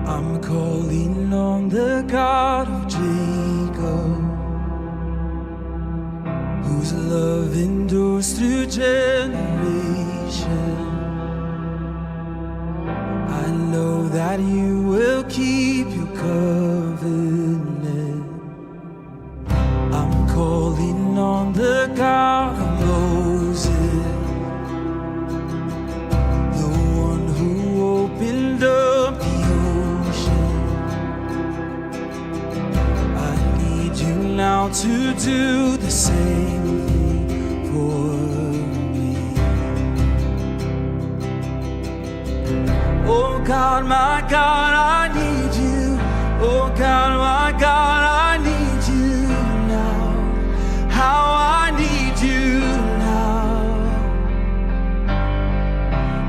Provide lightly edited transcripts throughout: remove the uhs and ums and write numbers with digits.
I'm calling on the God of Jacob, whose love endures through generations. I know that you will keep your covenant. I'm calling on the God of Moses, the one who opened up the ocean. I need you now to do the same thing for me. Oh God, my God, I need you. Oh God, my God, I need you now. How I need you now.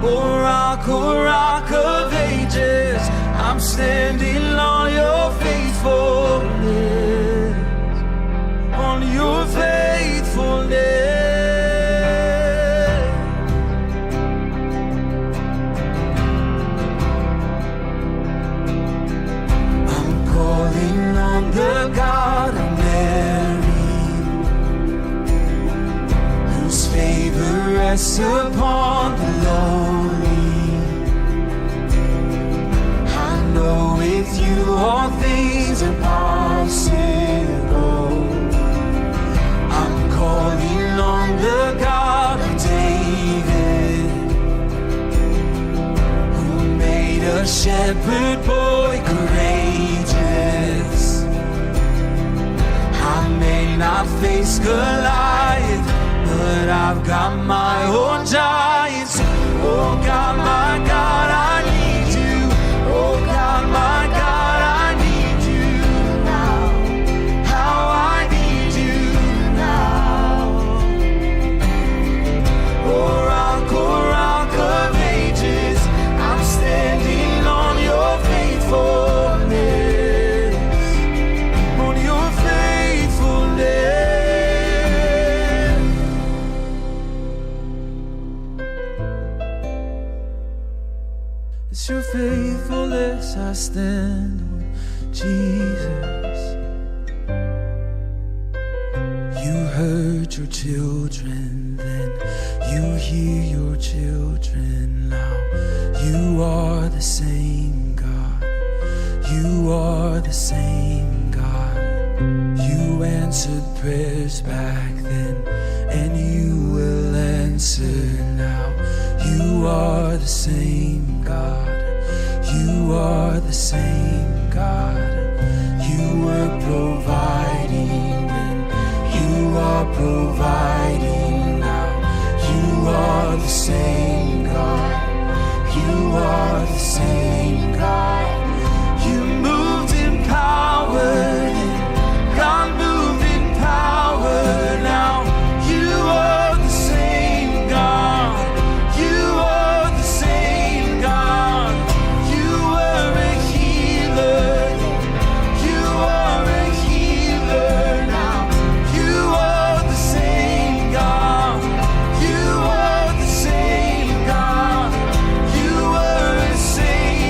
Oh rock, oh rock of ages, I'm standing on your faithfulness, on your faithfulness. I'm calling on the God of Mary, whose favor rests upon the lowly. I know with you all things are possible. I'm calling on the God of David, who made a shepherd boy courageous. I may not face Goliath, but I've got my own giants. Oh God, my God, I need you. Oh God, my God, I need you now. How I need you now. Oh rock of ages, I'm standing on your faithfulness, on your faithfulness. It's your faithfulness I stand on, Jesus. You heard your children then, you hear your children now. You are the same God. You are the same God. You answered prayers back then, and you will answer now. You are the same God. You are the same God. You were providing then, you are providing now. You are the same God. You are the same God. You moved in power then. God moved in power now. You are the same God. You are the same God. You were a healer then. You are a healer now. You are the same God. You are the same God. You were a savior.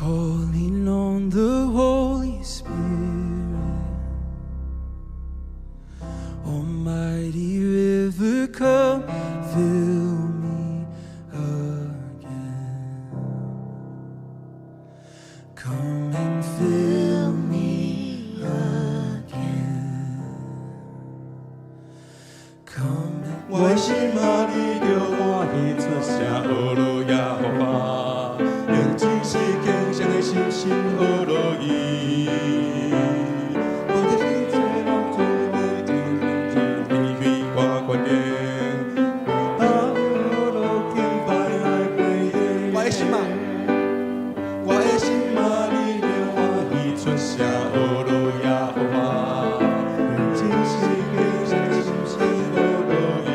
Calling on the Holy Spirit. Almighty river, come fill me again. Come and fill me again. Come and 我的心仔，你著歡喜出聲，呵囉耶和華，用真實虔誠的心心呵囉伊。我的一切攏總的真真天非大權能，哈囉敬拜來回應。我的心仔，我的心仔，你著歡喜出聲，呵囉耶和華，用真實虔誠的心心呵囉伊。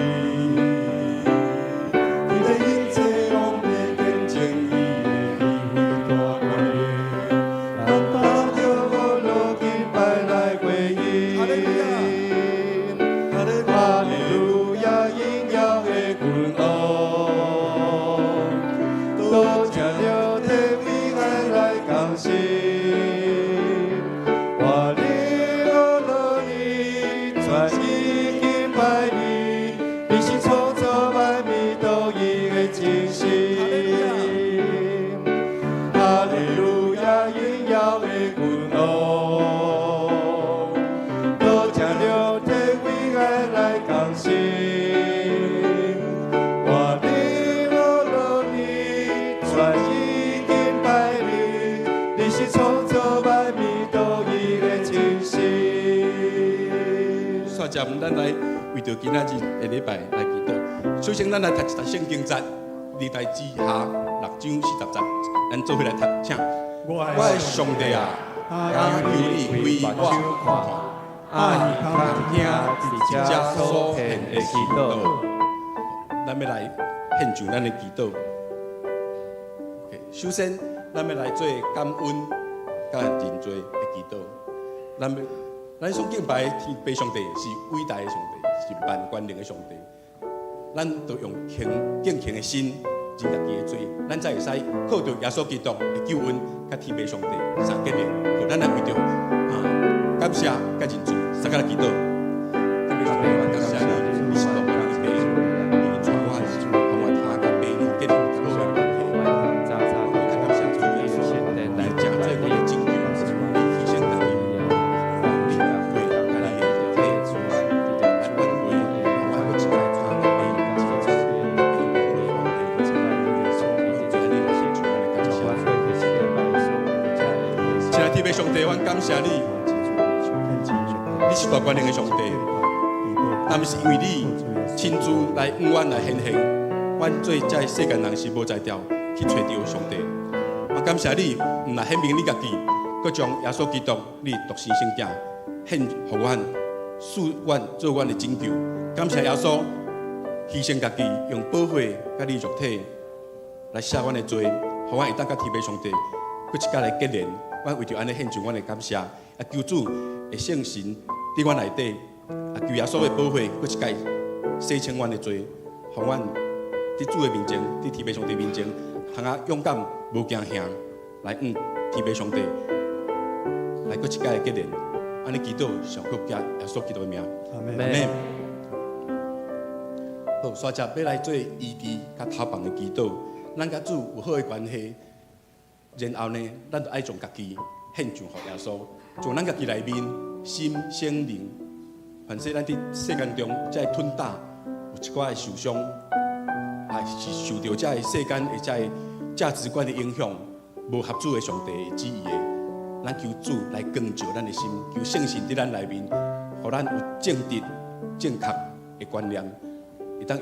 天地一切攏欲見證伊的智慧大權能，咱搭著呵囉敬拜來回應。哈利路亞，榮耀的君王，多謝了天為愛來更新。我靈呵囉你，全意敬拜你，你是創造萬物獨一的真神。哈利路亞，榮耀的君王，多謝了天為愛來更新。我靈呵囉你，全意敬拜你，你是創造萬物獨一的真神。煞接，咱來為著今仔日的禮拜來祈禱。首先，咱來讀一讀聖經節，歷代志下六章四十節，咱做伙來讀，請。我的上帝啊，懇求你開我耳看，耳通聽佇遮所獻的祈禱。咱欲來獻上咱的祈禱。OK，首先，咱欲來做感恩佮認罪的祈禱。咱欲，咱所敬拜的天父上帝是偉大的上帝，是萬權能的上帝。咱著用虔敬虔的心認家己的罪，咱才會使靠著耶穌基督的救恩，佮天父上帝相結連。好，咱來為著感謝佮認罪，相共來祈禱。天父上帝，我感謝你，你是大權能的父，你帶我，予我通佮父你建立好的關係。我感謝主耶穌，你成做阮的拯救，你犧牲家己，你的血佮你的體來挽回，予我閣一擺通佮父你感謝。親愛的天父上帝，阮感謝你，你是大權能的上帝，若毋是因為你親自來向阮來顯現，阮做這個世間人是無才調去揣著上帝。嘛感謝你，毋但顯明你家己，閣將耶穌基督你獨生聖子獻予阮，賜阮做阮的拯救。感謝耶穌犧牲家己，用寶血佮你肉體來赦阮的罪，予阮會當佮天父上帝閣一擺來結連。阮為著按呢獻上阮的感謝，啊，求主的聖神佇阮內底，啊，求耶穌的寶血閣一擺洗清阮的罪，予阮佇主的面前，佇天父上帝面前，通啊勇敢無驚嚇來向天父上帝來閣一擺的結連。按呢祈禱，上靠耶穌基督的名。阿門。阿們。好，煞接欲來做醫治佮偷放的祈禱，咱佮主有好的關係，然後呢，咱就愛將家己獻上予耶穌，將咱家己內面心、身、靈，凡勢咱佇世間中這个吞打有一寡的受傷，啊是受著這个世間的這個價值觀的影響，無合主的上帝的旨意的，咱求主來光照咱的心，求聖神佇咱內面，予咱有正直、正確的觀念，會當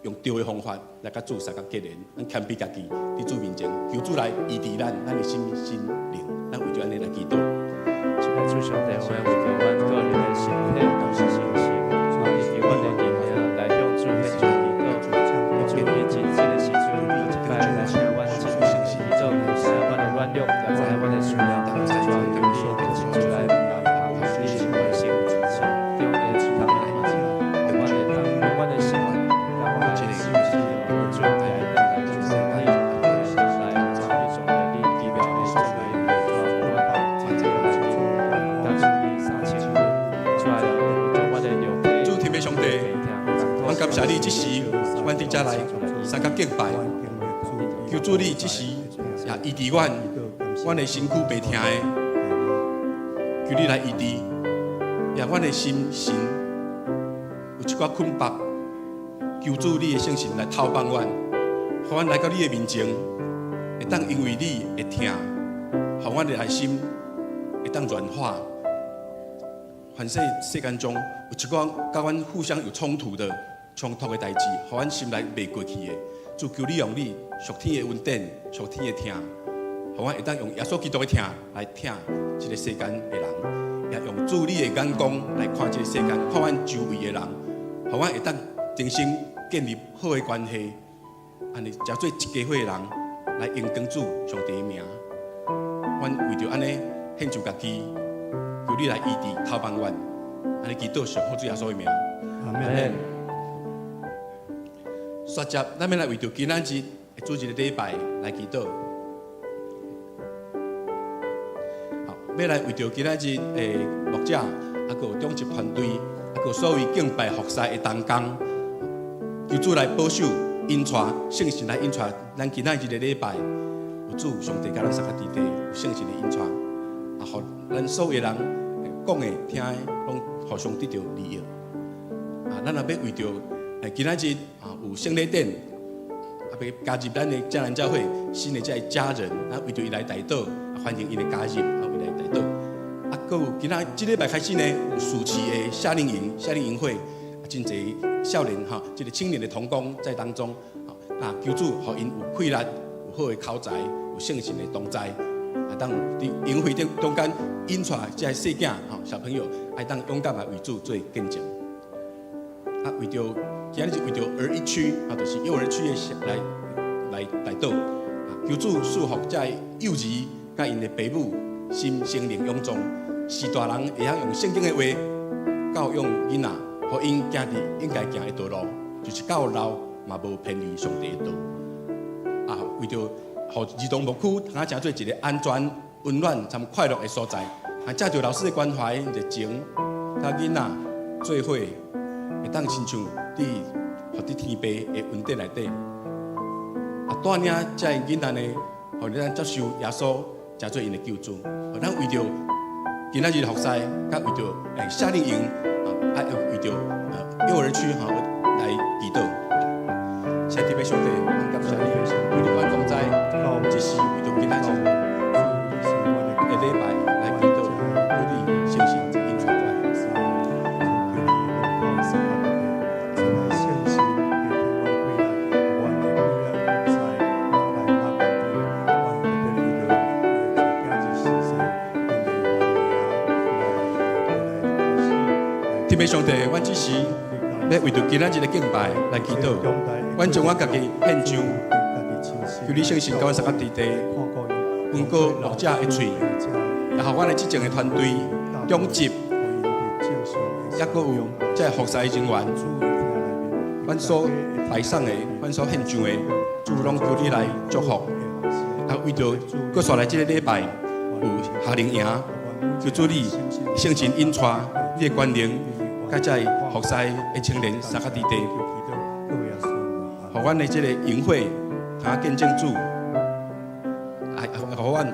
用對的方法來佮主相共結連，咱謙卑家己佇主面前，求主來醫治咱，咱的心、身、靈，咱為著按呢來祈禱。親愛主上帝，我們為著阮個人的身體、身心，以及阮的靈命來向主獻上祈禱。求主你佇這个時陣，閣一擺來聽阮這份祈禱，知影阮的軟弱，也知影阮的需要。主啊，求你親自來安排你的完成心中的工，予阮會當用阮的心，讓阮的心志主來轉來，你來參與上帝你奇妙的這時，阮佇遮來相佮敬拜，求主你這時也醫治阮，阮的身軀病疼的，求你來醫治，也阮的心神有一寡困縛，求主你的聖神來透放阮，予阮來到你的面前，會當因為你的疼，予阮的內心會當軟化。凡世世間中有一寡佮阮互相有衝突的衝突的代誌，予阮心內袂過去的，主求你用你屬天的恩典、屬天的疼，予阮會當用耶穌基督的疼來疼這個世間的人，也用主你的眼光來看這個世間，看阮周圍的人，予阮會當重新建立好的關係，按呢成做一家伙的人來榮光主上帝的名。阮為著按呢獻上家己，求你來醫治、透放阮，按呢祈禱是奉主耶穌的名。阿門。煞接，咱欲來為著今仔日的主日的禮拜來祈禱。好，欲來為著今仔日的牧者，啊，閣有長執團隊，啊，閣有所有敬拜服侍的同工，求主來保守、引帶聖神來引帶咱今仔日的禮拜，有主上帝佮咱相佮佇地，有聖神的引帶，啊，予咱所有的人講的、聽的，攏互相得著利益。啊，咱若欲為著今仔日啊有聖禮典，啊，欲加入咱的迦南教會新的這个家人，啊，為著伊來代禱，歡迎𪜶的加入，啊，為來代禱。啊，閣有今仔這禮拜開始呢，有暑期的夏令營、夏令營會，啊，真濟少年哈，這個青年的同工在當中，啊，求主予𪜶有氣力，有好的口才，有聖神的同在，啊，當佇營會中間引帶這个細囝吼小朋友，愛當勇敢來為主做見證。啊，為著今仔日是為著兒一區，啊，就是幼兒區的來來代禱，啊，求主賜福這个幼兒佮𪜶的爸母心聖靈勇壯，是大人會曉用聖經的話教養囡仔，予𪜶行佇應該行的道路，就是到老嘛無偏離上帝的道。啊，為著予兒童牧區通成做一個安全、溫暖、參快樂的所在，啊，藉著老師的關懷、熱情，佮囡仔做伙，會當親像佇予佇天父的恩典內底，啊，帶領這个囡仔呢，予咱接受耶穌，成做𪜶的救主。予咱為著今仔日服侍，佮為著夏令營，啊，為著幼兒區吼來祈禱。親愛的上帝，阮感謝你，為著阮同在，這是為著今仔日的禮拜來祈禱，求你聖神引帶阮。天父上帝，阮這時欲為著今仔日的敬拜來祈禱，阮將阮家己獻上，求你聖神佮阮相佮佇地，恩膏牧者的喙，也予阮的執政的團隊、長執，抑閣有這個服侍人員，阮所擺上的、阮所獻上的，主攏求你來祝福。啊，為著閣紲來這个禮拜有夏令營，求主你聖神引帶你的權能，佮這个服侍的青年相佮佇地，予阮的這个營會通見證主，啊，予阮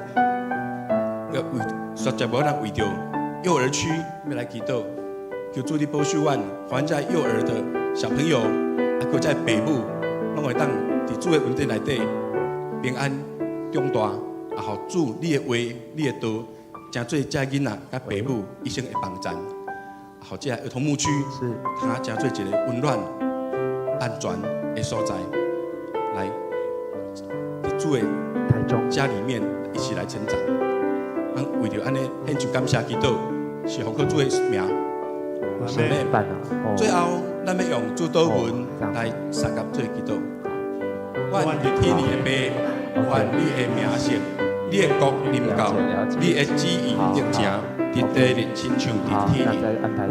欲為煞接無咱為著幼兒區欲來祈禱，求主你保守阮，予阮這幼兒的小朋友，啊，閣這爸母，攏會當佇主的恩典內底平安長大，啊，予主你的話、你的道，成做這囡仔佮爸母一生的幫贊，予這兒童牧區，通成做一个溫暖、安全的所在，來佇主的家裡面一起來成長。咱為著按呢獻上感謝祈禱，是奉靠主的名。阿們。最後，咱欲用主禱文來相佮做祈禱。願佇天裡的父，願你的名聖，你的國臨到，你的旨意得成，佇地裡親像佇天裡。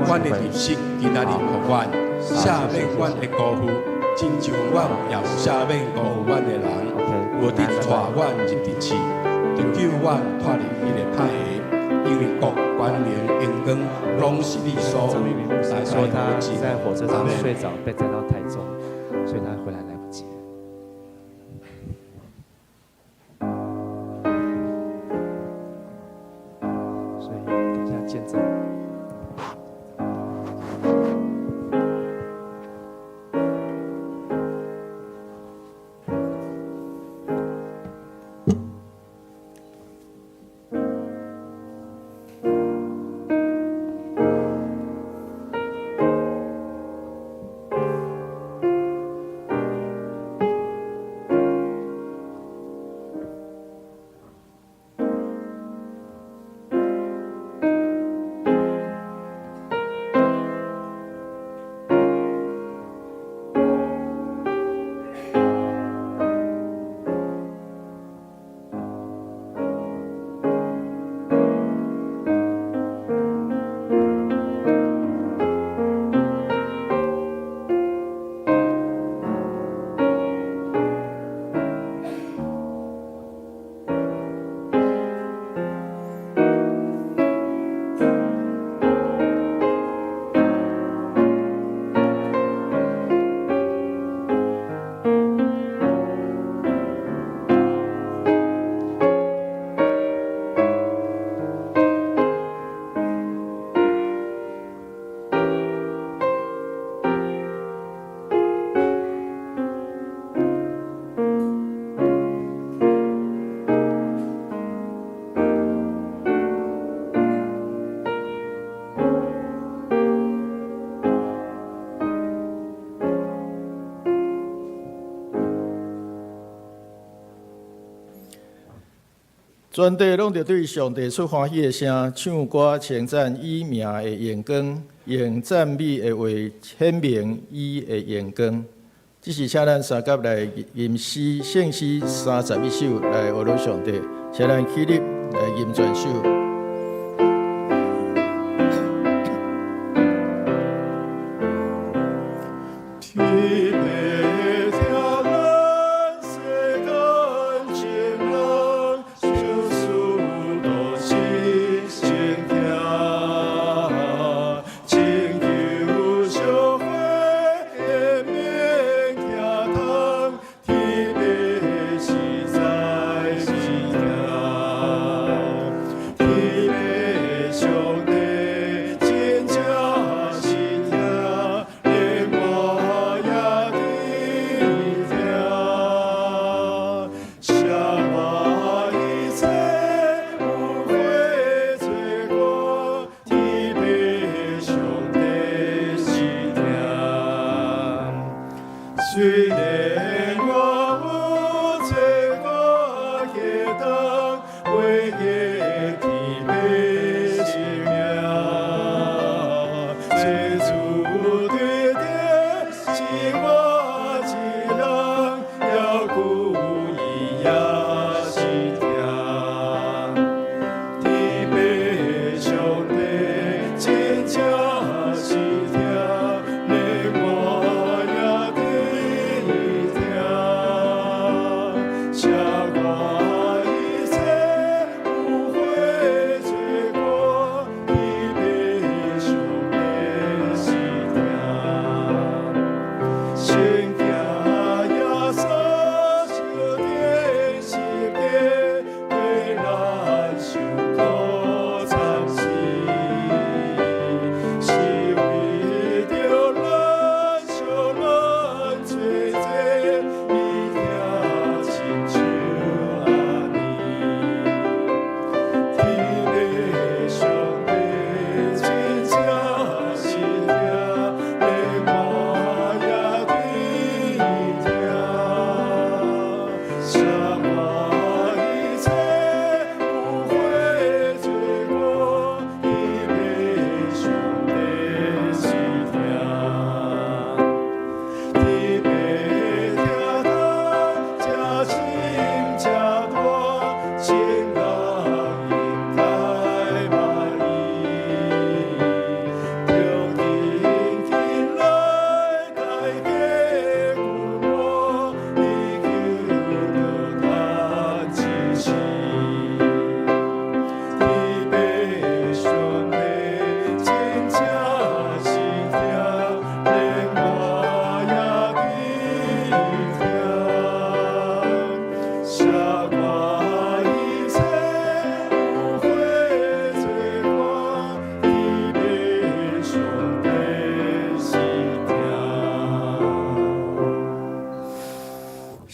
阮的飲食今仔日予阮，赦免阮的辜負，親像阮也有赦免辜負阮的人。無得帶阮入佇試，得救阮脫離彼个歹的，因為國權能榮光，攏是你所張明有。明牧師說他在火車上睡着，被載到台中，所以他回來來不及。所以等一下見證。全地攏著對上帝出歡喜的聲，唱歌稱讚伊名的榮光，用讚美的話顯明伊的榮光。這是請咱三甲來吟詩聖詩31首來學魯上帝，請咱起立來吟全首。天。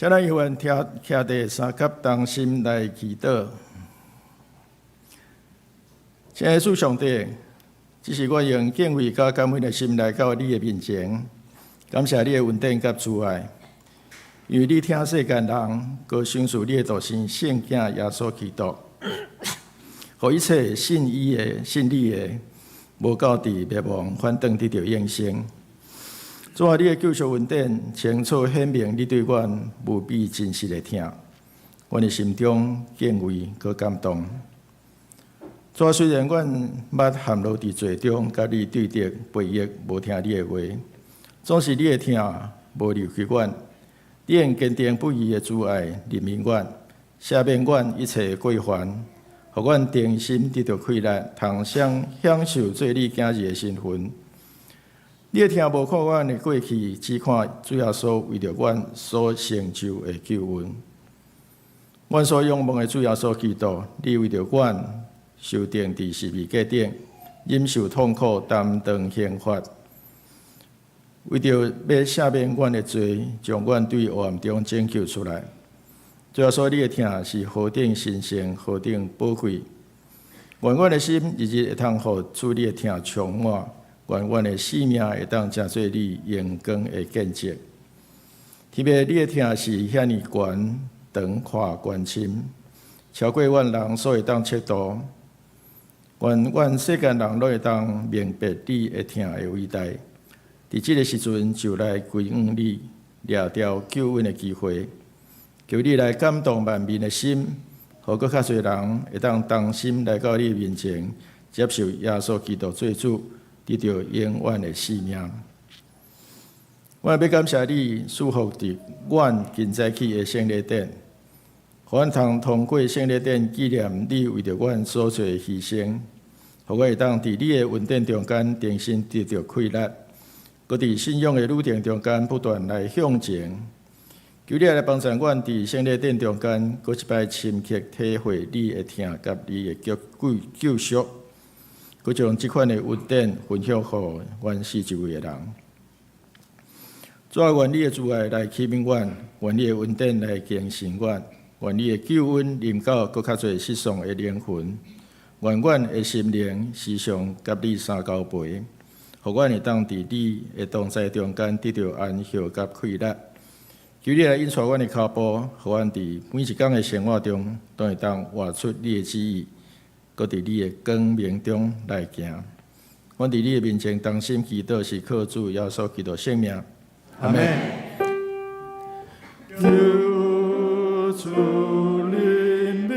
請咱有緣徛徛佇三佮同心來祈禱。親愛的主上帝，這是我用敬畏佮感恩的心來到你的面前，感謝你的恩典佮慈愛。因為你疼世間人，閣賞賜你的獨生聖子耶穌基督，予一切信伊的、信你的，無到佇滅亡，反轉得著永生。主啊，你的救贖恩典清楚顯明，你對阮無比真實的疼，阮的心中敬畏閣感動。主啊，雖然阮捌陷落佇罪中，佮你對敵背逆，無聽你的話，總是你的疼無離開阮，你用堅定不移的慈愛憐憫阮，赦免阮一切的過犯，予阮重新得著氣力，通享享受做你囝兒的身份。你的疼無看阮的過去，只看主耶穌為著阮所成就的救恩。阮所仰望的主耶穌基督，你為著阮受釘佇十字架頂，忍受痛苦，擔當刑罰，為著欲赦免阮的罪，將阮對黑暗中拯救出來。主耶穌，你的疼是何等神聖，何等寶貴。願阮的心日日會通予主你的疼充滿，願阮的生命會當成做你榮光的見證。特別你的疼是遐爾懸、長、闊、懸深，超過阮人所會當測度。願阮世間人攏會當明白你的疼的偉大。佇這个時陣就來歸向你，掠著救恩的機會。求你來感動萬民的心，予閣較濟人會當同心來到你面前，接受耶穌基督做主，得著永遠的生命。我欲感謝你賜福佇阮今早起的聖禮典，予阮通通過聖禮典紀念你為著阮所做的犧牲，予我會當佇你的恩典中間重新得著氣力，閣佇信仰的旅程中間不斷來向前。求你來幫助阮佇聖禮典中間，閣一擺深刻體會你的疼佮你的救救贖，閣將這款的恩典分享予阮四周圍的人。主啊，願你的慈愛來啟引阮，願你的恩典來更新阮，願你的救恩臨到閣較濟失喪的靈魂，願阮的心靈時常佮你相交陪，予阮會當佇你的同在中間得著安息佮氣力。求你來引帶阮的跤步，予阮佇每一工的生活中，都會當活出你的旨意，閣佇你的光明中來行。阮佇你的面前同心祈禱，是靠主耶穌基督聖名。阿門。求主憐憫，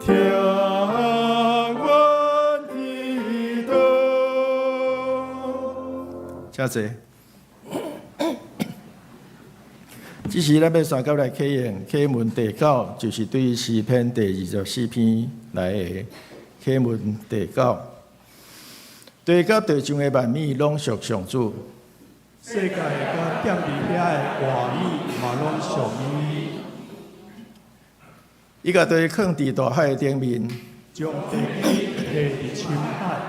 聽阮祈禱。請坐。這時咱欲三佮來啟用啟文第九，就是對詩篇第二十四篇來的啟文第九。地佮地上的萬物攏屬上主。世界佮踮佇遐的活物嘛攏屬伊。伊共地囥佇大海頂面，將地基立佇深海。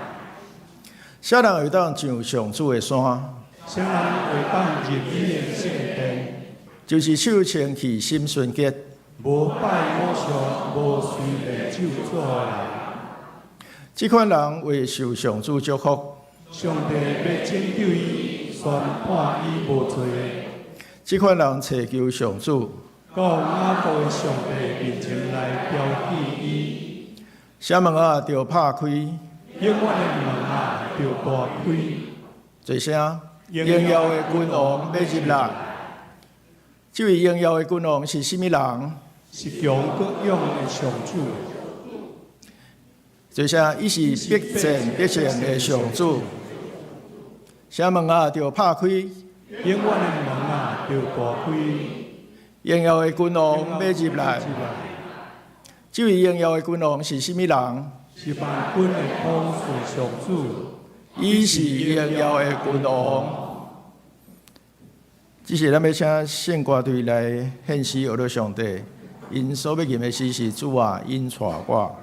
啥人會當上上主的山？啥人會當入伊的聖殿？就是手清氣、心純潔，無拜偶像、無隨便咒詛的人。這款人會受上主祝福。上帝欲拯救伊，宣判伊無罪的。這款人尋求上主，到雅各的上帝面前來標記伊。啥門仔著拍開，永遠的門仔著大開。做聲，榮耀的君王欲入來。這位榮耀的君王是啥物人？是強閣勇的上主。做聲，伊是必戰必勝的上主。啥門仔著拍開，永遠的門仔著大開。榮耀的君王欲入來。這位榮耀的君王是啥物人？是萬軍的統帥上主。伊是榮耀的君王。這時咱欲請聖歌隊來獻詩呵咾上帝，𪜶所欲吟的詩是主啊，引帶我。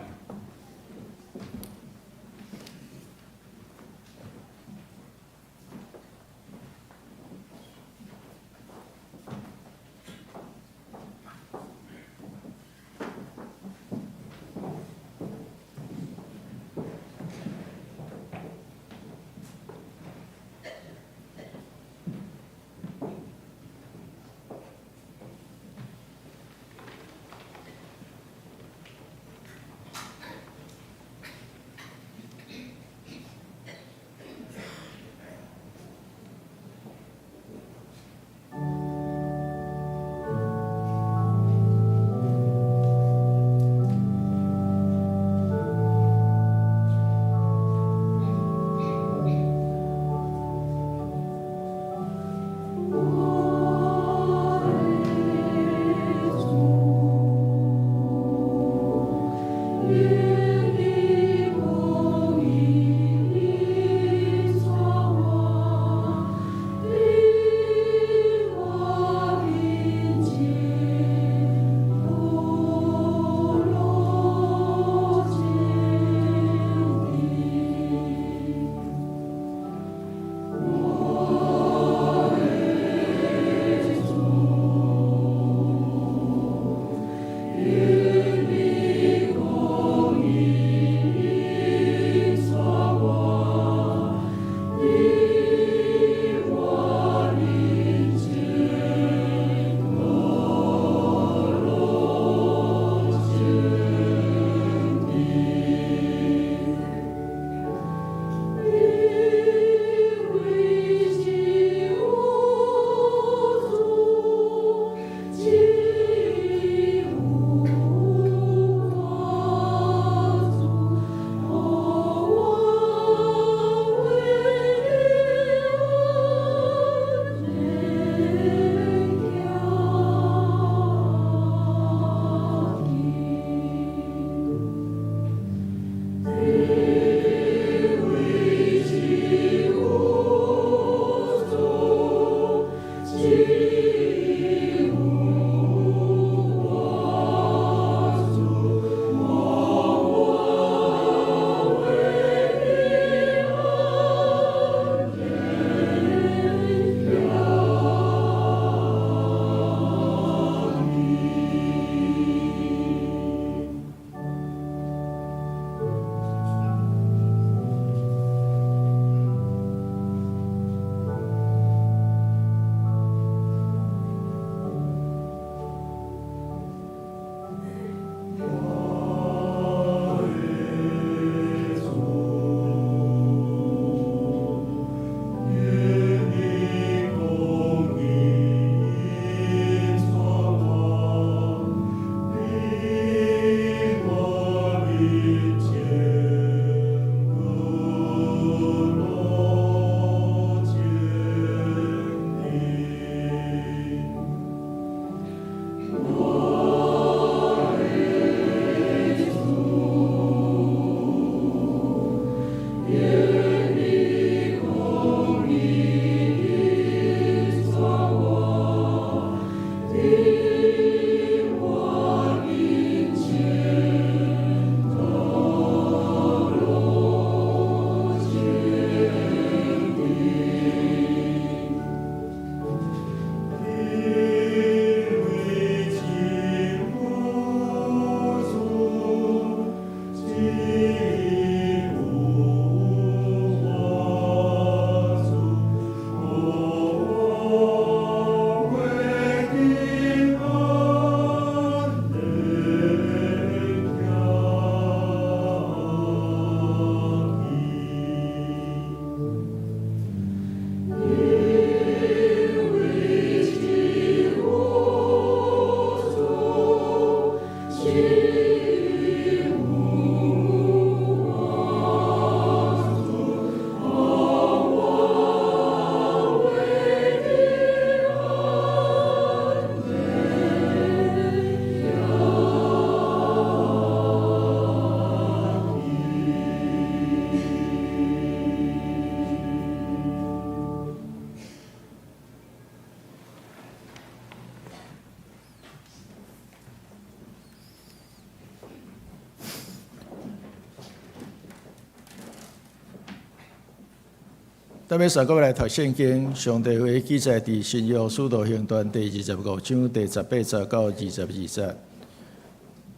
咱欲三個來讀聖經，上帝話記載佇新約使徒行傳第二十五章第十八節到二十二節。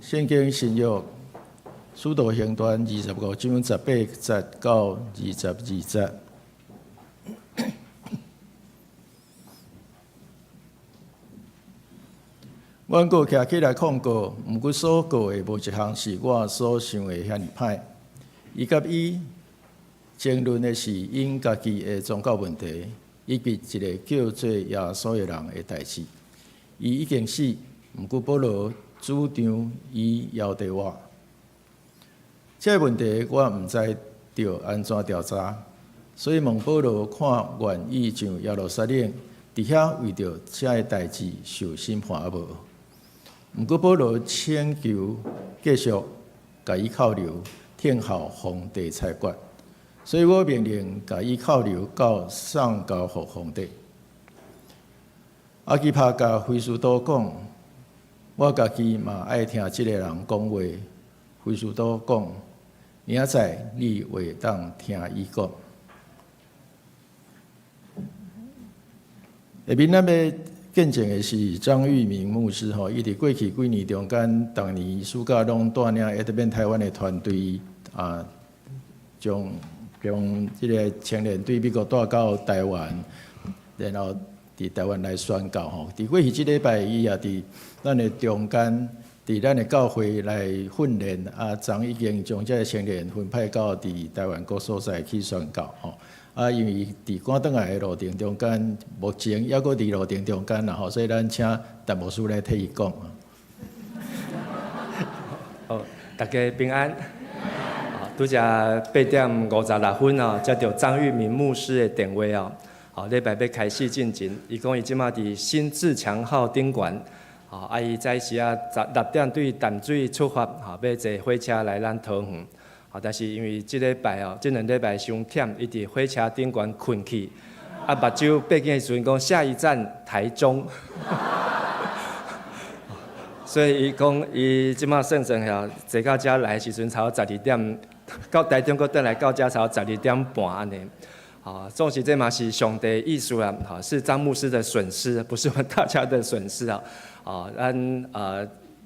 聖經新約使徒行傳二十五章十八節到二十二節。阮閣徛起來控告，毋過所告的無一項是我所想的遐爾歹。伊佮伊爭論的是𪜶家己的宗教問題，以及一个叫做耶穌的人的代誌。伊已經死，毋過保羅主張伊猶佇活。這个問題我毋知著按怎調查，所以問保羅看願意上耶路撒冷，佇遐為著這个代誌受審判猶無？毋過保羅請求繼續共伊扣留，聽候皇帝裁決。所以我命令共伊扣留到送交予皇帝。亞基帕共菲斯都講：我家己嘛愛聽這个人講話。菲斯都講：明仔載你會當聽伊講。下面咱欲見證的是張玉明牧師吼，伊佇過去幾年中間，逐年暑假攏帶領一邊台灣的團隊啊，將將這个青年對美國帶到台灣，然後佇台灣來宣教吼。佇過去這禮拜，伊也佇咱的中間，佇咱的教會來訓練啊，昨已經將這个青年分派到佇台灣各所在去宣教吼。啊，因為佇趕轉來的路程中間，目前猶閣佇路程中間啦吼，所以咱請陳牧師來替伊講。好，大家平安。拄才8點56分哦，接著張玉明牧師的電話哦。好，禮拜欲開始進前，伊講伊這馬佇新自強號頂懸，吼，啊，伊早時仔十六點對淡水出發，吼，欲坐火車來咱桃園。吼，但是因為這禮拜哦，這兩禮拜傷忝，伊佇火車頂懸睏去，啊，目睭閉緊的時陣講下一站台中，所以伊講伊這馬算算下，坐到遮來的時陣差不多十二點，到台中閣轉來到遮差不多十二點半按呢。啊，總是這嘛是上帝意思啊，吼，是張牧師的損失，不是我們大家的損失啊。啊，咱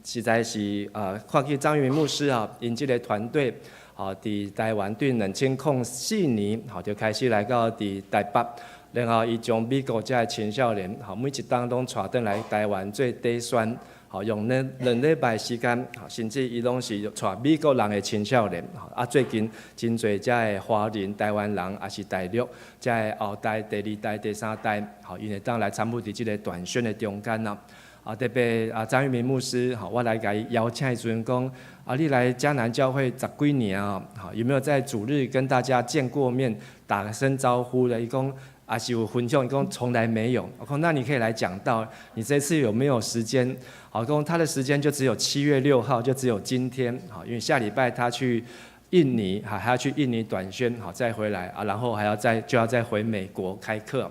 實在是啊，看見張玉明牧師啊，𪜶這个團隊。吼，佇台灣對2004年，吼就開始來到佇台北，然後伊將美國遮的青少年，吼每一冬攏帶轉來台灣做短宣，吼用兩禮拜時間，吼甚至伊攏是帶美國人的青少年，吼啊最近真濟遮的華人、台灣人，抑是大陸遮的後代、第二代、第三代，吼𪜶會當來參與佇這个短宣的中間啊。啊，特別啊，張玉明牧師，吼，我來共伊邀請的時陣講，啊，你來迦南教會十幾年啊，吼，有沒有在主日跟大家見過面，打聲招呼的？伊講，啊是有分享，伊講從來沒有。我講，那你可以來講道，你這次有沒有時間？好，講他的時間就只有7月6號，就只有今天，好，因為下禮拜他去印尼，還要去印尼短宣，好，再回來啊，然後還要再就要再回美國開課。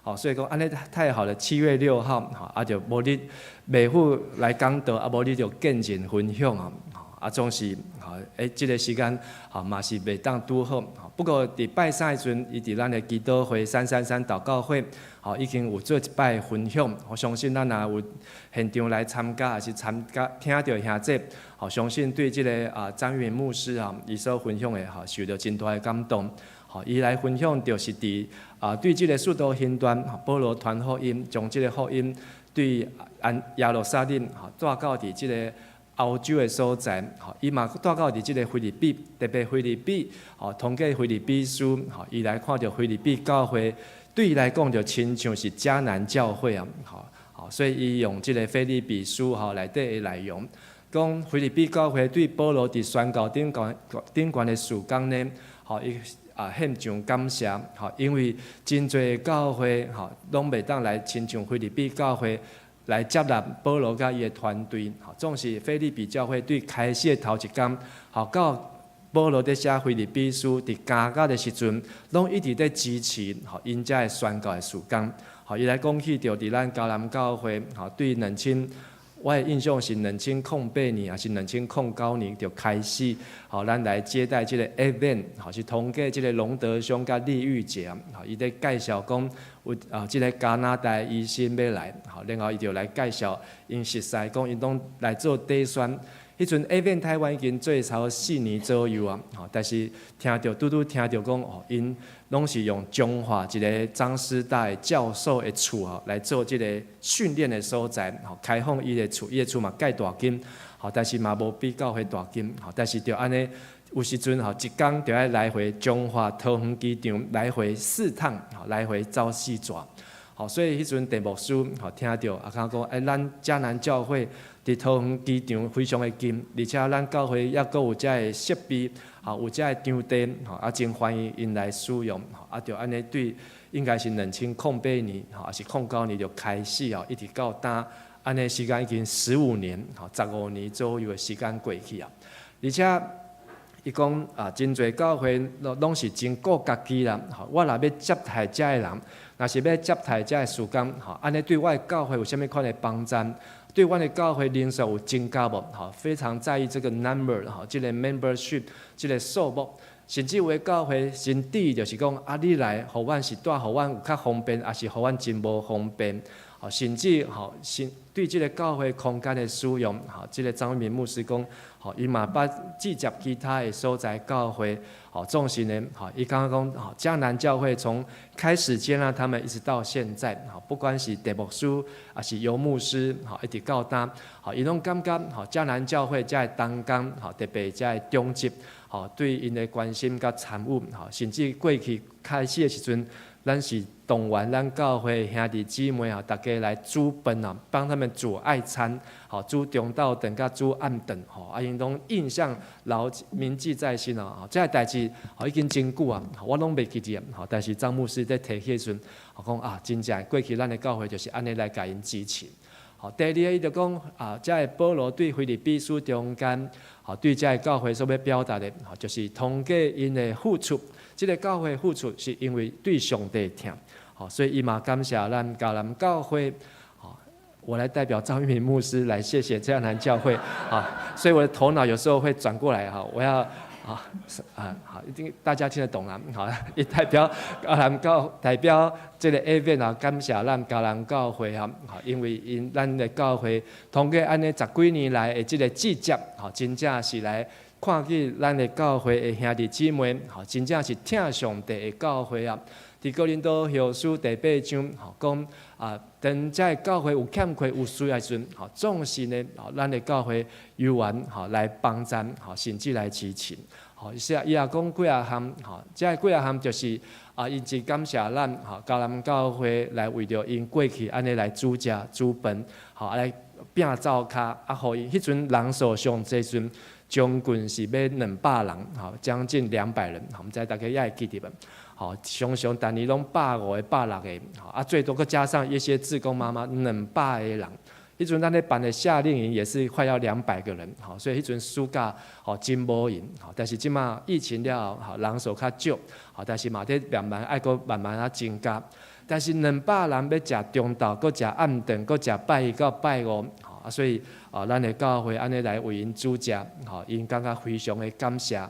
好，所以講按呢太好了，7月6號，吼，啊就無你袂赴來講道，啊無你就見證分享啊，啊總是，吼，欸，這个時間，吼嘛是袂當拄好，不過佇拜三的時陣，伊佇咱的祈禱會333禱告會，吼，已經有做一擺分享，我相信咱若有現場來參加，抑是參加聽著兄弟，吼，相信對這个啊張玉明牧師啊，伊所分享的，吼，受著真大的感動。吼，伊來分享就是佇啊，對這个使徒行傳，保羅傳福音，將這个福音對安耶路撒冷，吼帶到佇這个歐洲的所在，吼，伊嘛帶到佇這个腓立比，特別腓立比，吼，通過腓立比書，吼，伊來看著腓立比教會，對伊來講就親像是迦南教會啊，吼，吼，所以伊用這个腓立比書，吼，內底的內容，講腓立比教會對保羅佇宣教頂懸頂懸的事工呢，吼，伊。啊，獻上感謝，吼，因為真濟教會，吼，攏袂當來親像腓立比教會來接納保羅佮伊的團隊，吼，總是腓立比教會對開始的頭一工，吼，到保羅佇寫腓立比書佇監獄的時陣，攏一直佇支持，吼，𪜶遮的宣教的事工，吼，伊來講起著佇咱迦南教會，吼，對兩千我的印象是2008年，抑是2009年就開始，吼，咱來接待這個 event，吼，是通過這個龍德兄佮麗玉姐，吼，伊咧介紹講有啊，這個加拿大醫生欲來，吼，然後伊就來介紹𪜶熟似講𪜶攏來做篩選。彼陣 Advent 台灣已經做差不多4年左右啊，吼，但是聽著拄拄聽著講哦，𪜶攏是用彰化一個彰師大的教授的厝吼來做這個訓練的所在，吼，開放伊的厝，伊的厝嘛蓋大間，吼，但是嘛無比教會大間，吼，但是就按呢，有時陣吼，一工就愛來回彰化桃園機場來回四趟，吼，來回走四逝。吼，所以彼陣鄭牧師吼聽著啊，感覺講，欸，咱迦南教會佇桃園機場非常的近，而且咱教會抑閣有遮的設備，吼，有遮的場地，吼，啊，真歡迎𪜶來使用，吼，啊，就按呢對，應該是2008年，吼，抑是09年就開始吼，一直到今，按呢時間已經15年，吼，15年左右的時間過去啊，而且伊講啊，真濟教會攏攏是真顧家己啦，吼，我若欲接待遮的人，若是欲接待遮的事工，吼，按呢對我的教會有啥物款的幫助？對阮的教會人數有增加無？吼，非常在意這個 number，吼，這個 membership，這個數目，甚至有的教會甚至就是講啊，你來，予阮是蹛予阮有較方便，抑是予阮真無方便？吼，甚至吼，是對這個教會空間的使用，吼，這個張一鳴牧師講，吼，伊嘛捌拒絕其他的所在教會，吼，總是呢，吼，伊感覺講，吼，迦南教會從開始接納他們一直到現在，吼，不管是鄭牧師，抑是尤牧師，吼，一直到今，吼，伊攏感覺，吼，迦南教會遮的同工，吼，特別遮的長執，吼，對𪜶的關心佮參與，吼，甚至過去開始的時陣，咱是動員咱教會兄弟姊妹啊，大家來煮飯啊，幫他們煮愛餐，吼，煮中晝頓佮煮暗頓，吼，啊，𪜶攏印象牢銘記在心啊，這个代誌吼已經真久啊，我攏袂記得，吼，但是張牧師在提起的時陣，講啊，真正過去咱的教會就是按呢來共𪜶支持。好，第二个伊就講啊，這个保羅對腓立比書中間，吼，對這个教會所欲表達的，吼，就是通過𪜶的付出，這个教會付出是因為對上帝疼，吼，所以伊嘛感謝咱迦南教會，吼，我來代表張玉明牧師來謝謝迦南教會，啊，所以我的頭腦有時候會轉過來，哈，我要。啊，啊，好，一定大家聽得懂啦。好，伊代表迦南教，代表這個 A 啊，感謝咱迦南教會哈，好，因為𪜶咱的教會通過按呢十幾年來的這個節節，吼，真正是來看見咱的教會的兄弟姊妹，吼，真正是疼上帝的教會啊。佇哥林多後書第八章，吼，講啊，當這个教會有欠缺有需要時陣，吼，總是呢，吼，咱的教會猶原吼來幫贊，吼，甚至來支持。吼，伊也講幾仔項，吼，這幾仔項就是啊，𪜶真感謝咱吼，迦南教會來為著𪜶過去按呢來煮食煮飯，吼，來摒灶跤，啊，予𪜶彼陣人數上濟時陣，將近是欲200人，吼，將近200人，我毋知大家猶會記得無？吼，常常逐年攏150個、160個，吼，啊，最多閣加上一些志工媽媽，200個人。彼陣咱咧辦的夏令營也是快要200個人，吼，所以彼陣暑假吼真無閒，吼，但是這馬疫情了後，吼人數較少，吼，但是嘛佇慢慢愛閣慢慢仔增加。但是200人欲食中晝，閣食暗頓，閣食拜一到拜五，吼，啊，所以啊，咱的教會按呢來為𪜶煮食，吼，𪜶感覺非常的感謝。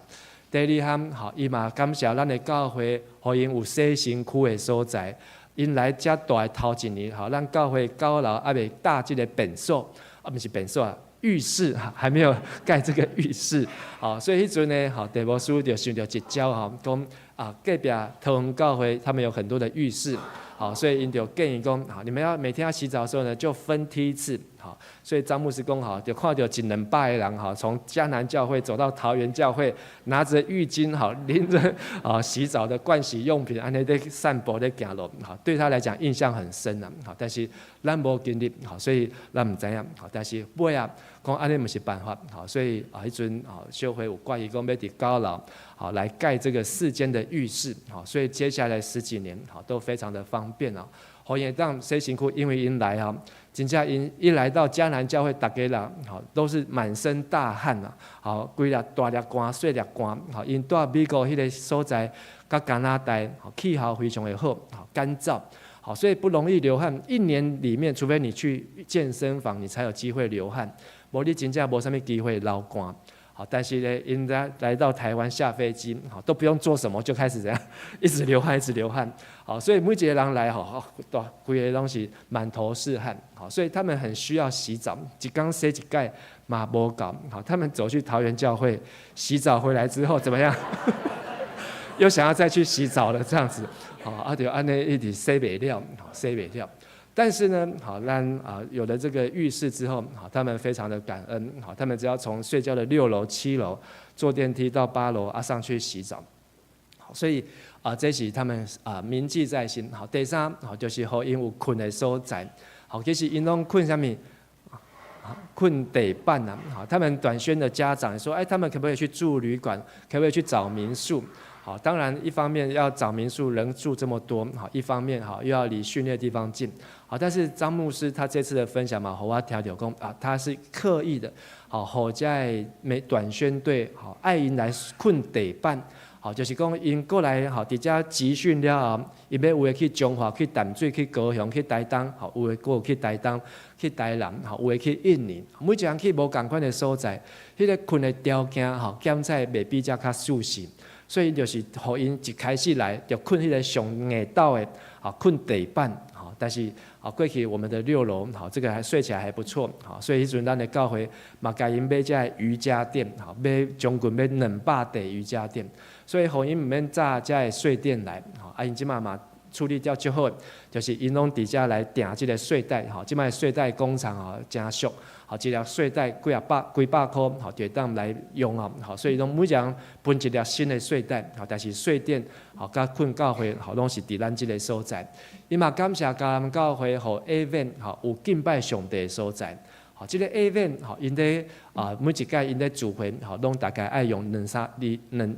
第二項，吼，伊嘛感謝咱的教會，予𪜶有洗身軀的所在。𪜶來遮蹛的頭一年，吼，咱教會九樓猶未搭這个便所，啊，毋是便所啊，浴室還沒有蓋這個浴室，吼，所以彼陣呢，吼，鄭牧師就想著一招，吼，講啊，隔壁桃園教會他們有很多的浴室，好，所以𪜶就建議講，好，你們要每天要洗澡的時候呢，就分梯次，好，所以張牧師講，吼，就看著一兩百个人，吼，從迦南教會走到桃園教會，拿著浴巾，吼，拎著啊洗澡的盥洗用品，按呢咧散步咧行路，吼，對他來講印象很深啊，吼，但是咱無經歷，吼，所以咱毋知影，吼，但是尾仔講按呢毋是辦法，吼，所以啊，彼陣啊，修會有決議講欲佇九樓，好來蓋這個四間的浴室，好，所以接下來十幾年，好都非常的方便哦。予𪜶會當洗身軀，因為𪜶來吼，真正𪜶一來到迦南教會，逐家人吼都是滿身大汗啊，好，規粒大粒汗、細粒汗，吼，𪜶蹛美國彼个所在，佮加拿大，氣候非常的好，好乾燥，好，所以不容易流汗。一年裡面，除非你去健身房，你才有機會流汗。無你真正無啥物機會流汗。好，但是呢，𪜶來到台灣下飛機，好，都不用做什麼就開始這樣，一直流汗，一直流汗。好，所以每一個人來，吼，都規个攏是滿頭是汗。好，所以他們很需要洗澡，一工洗一擺嘛無夠。好，他們走去桃園教會洗澡回來之後，怎麼樣？又想要再去洗澡了，這樣子。好，啊就按呢一直洗袂了，洗袂了。但是呢，好，咱啊有了這個浴室之後，好，他們非常的感恩，好，他們只要從睡覺的6樓、7樓坐電梯到8樓啊上去洗澡，好，所以啊這是他們啊銘記在心。好，第三，好就是予𪜶有睏的所在，好，其實𪜶攏睏啥物？睏地板啊，好，他們短宣的家長說，哎，他們可不可以去住旅館？可不可以去找民宿？好，當然一方面要找民宿，人住這麼多，好，一方面好又要離訓練的地方近，好，但是張牧師他這次的分享嘛，予我聽著講啊，他是刻意的，好，予遮的短宣隊，好，愛𪜶來睏地板，好，就是講𪜶過來，好，佇遮集訓了後，𪜶欲有的去彰化、去淡水、去高雄、去台東，好，有的閣有去台東、去台南，好，有的去印尼，每一個人去無仝款的所在，彼個睏的條件，吼，檢查袂比遮較舒適。所以就是予𪜶一開始來就睏彼個上硬斗的，啊，睏地板，吼，但是啊，過去我們的6樓，好，這個還睡起來還不錯，好，所以彼陣咱的教會嘛，共𪜶買遮瑜伽墊，好，買將近買200塊瑜伽墊，所以予𪜶毋免紮遮的睡墊來，吼，啊，𪜶這馬嘛處理掉足好，就是𪜶攏佇遮來訂這個睡袋，吼，這擺睡袋工廠吼誠俗。好，一粒睡袋幾仔百幾百箍，好，就會當來用哦，好，所以攏每一人分一粒新的睡袋，好，但是睡墊，好，佮睏教會，好，攏是佇咱這個所在。伊嘛感謝嘉南教會，予 A van 好有敬拜上帝的所在。好，這個 A van 好，𪜶咧啊每一擺𪜶咧聚會，好，攏大概愛用兩三二兩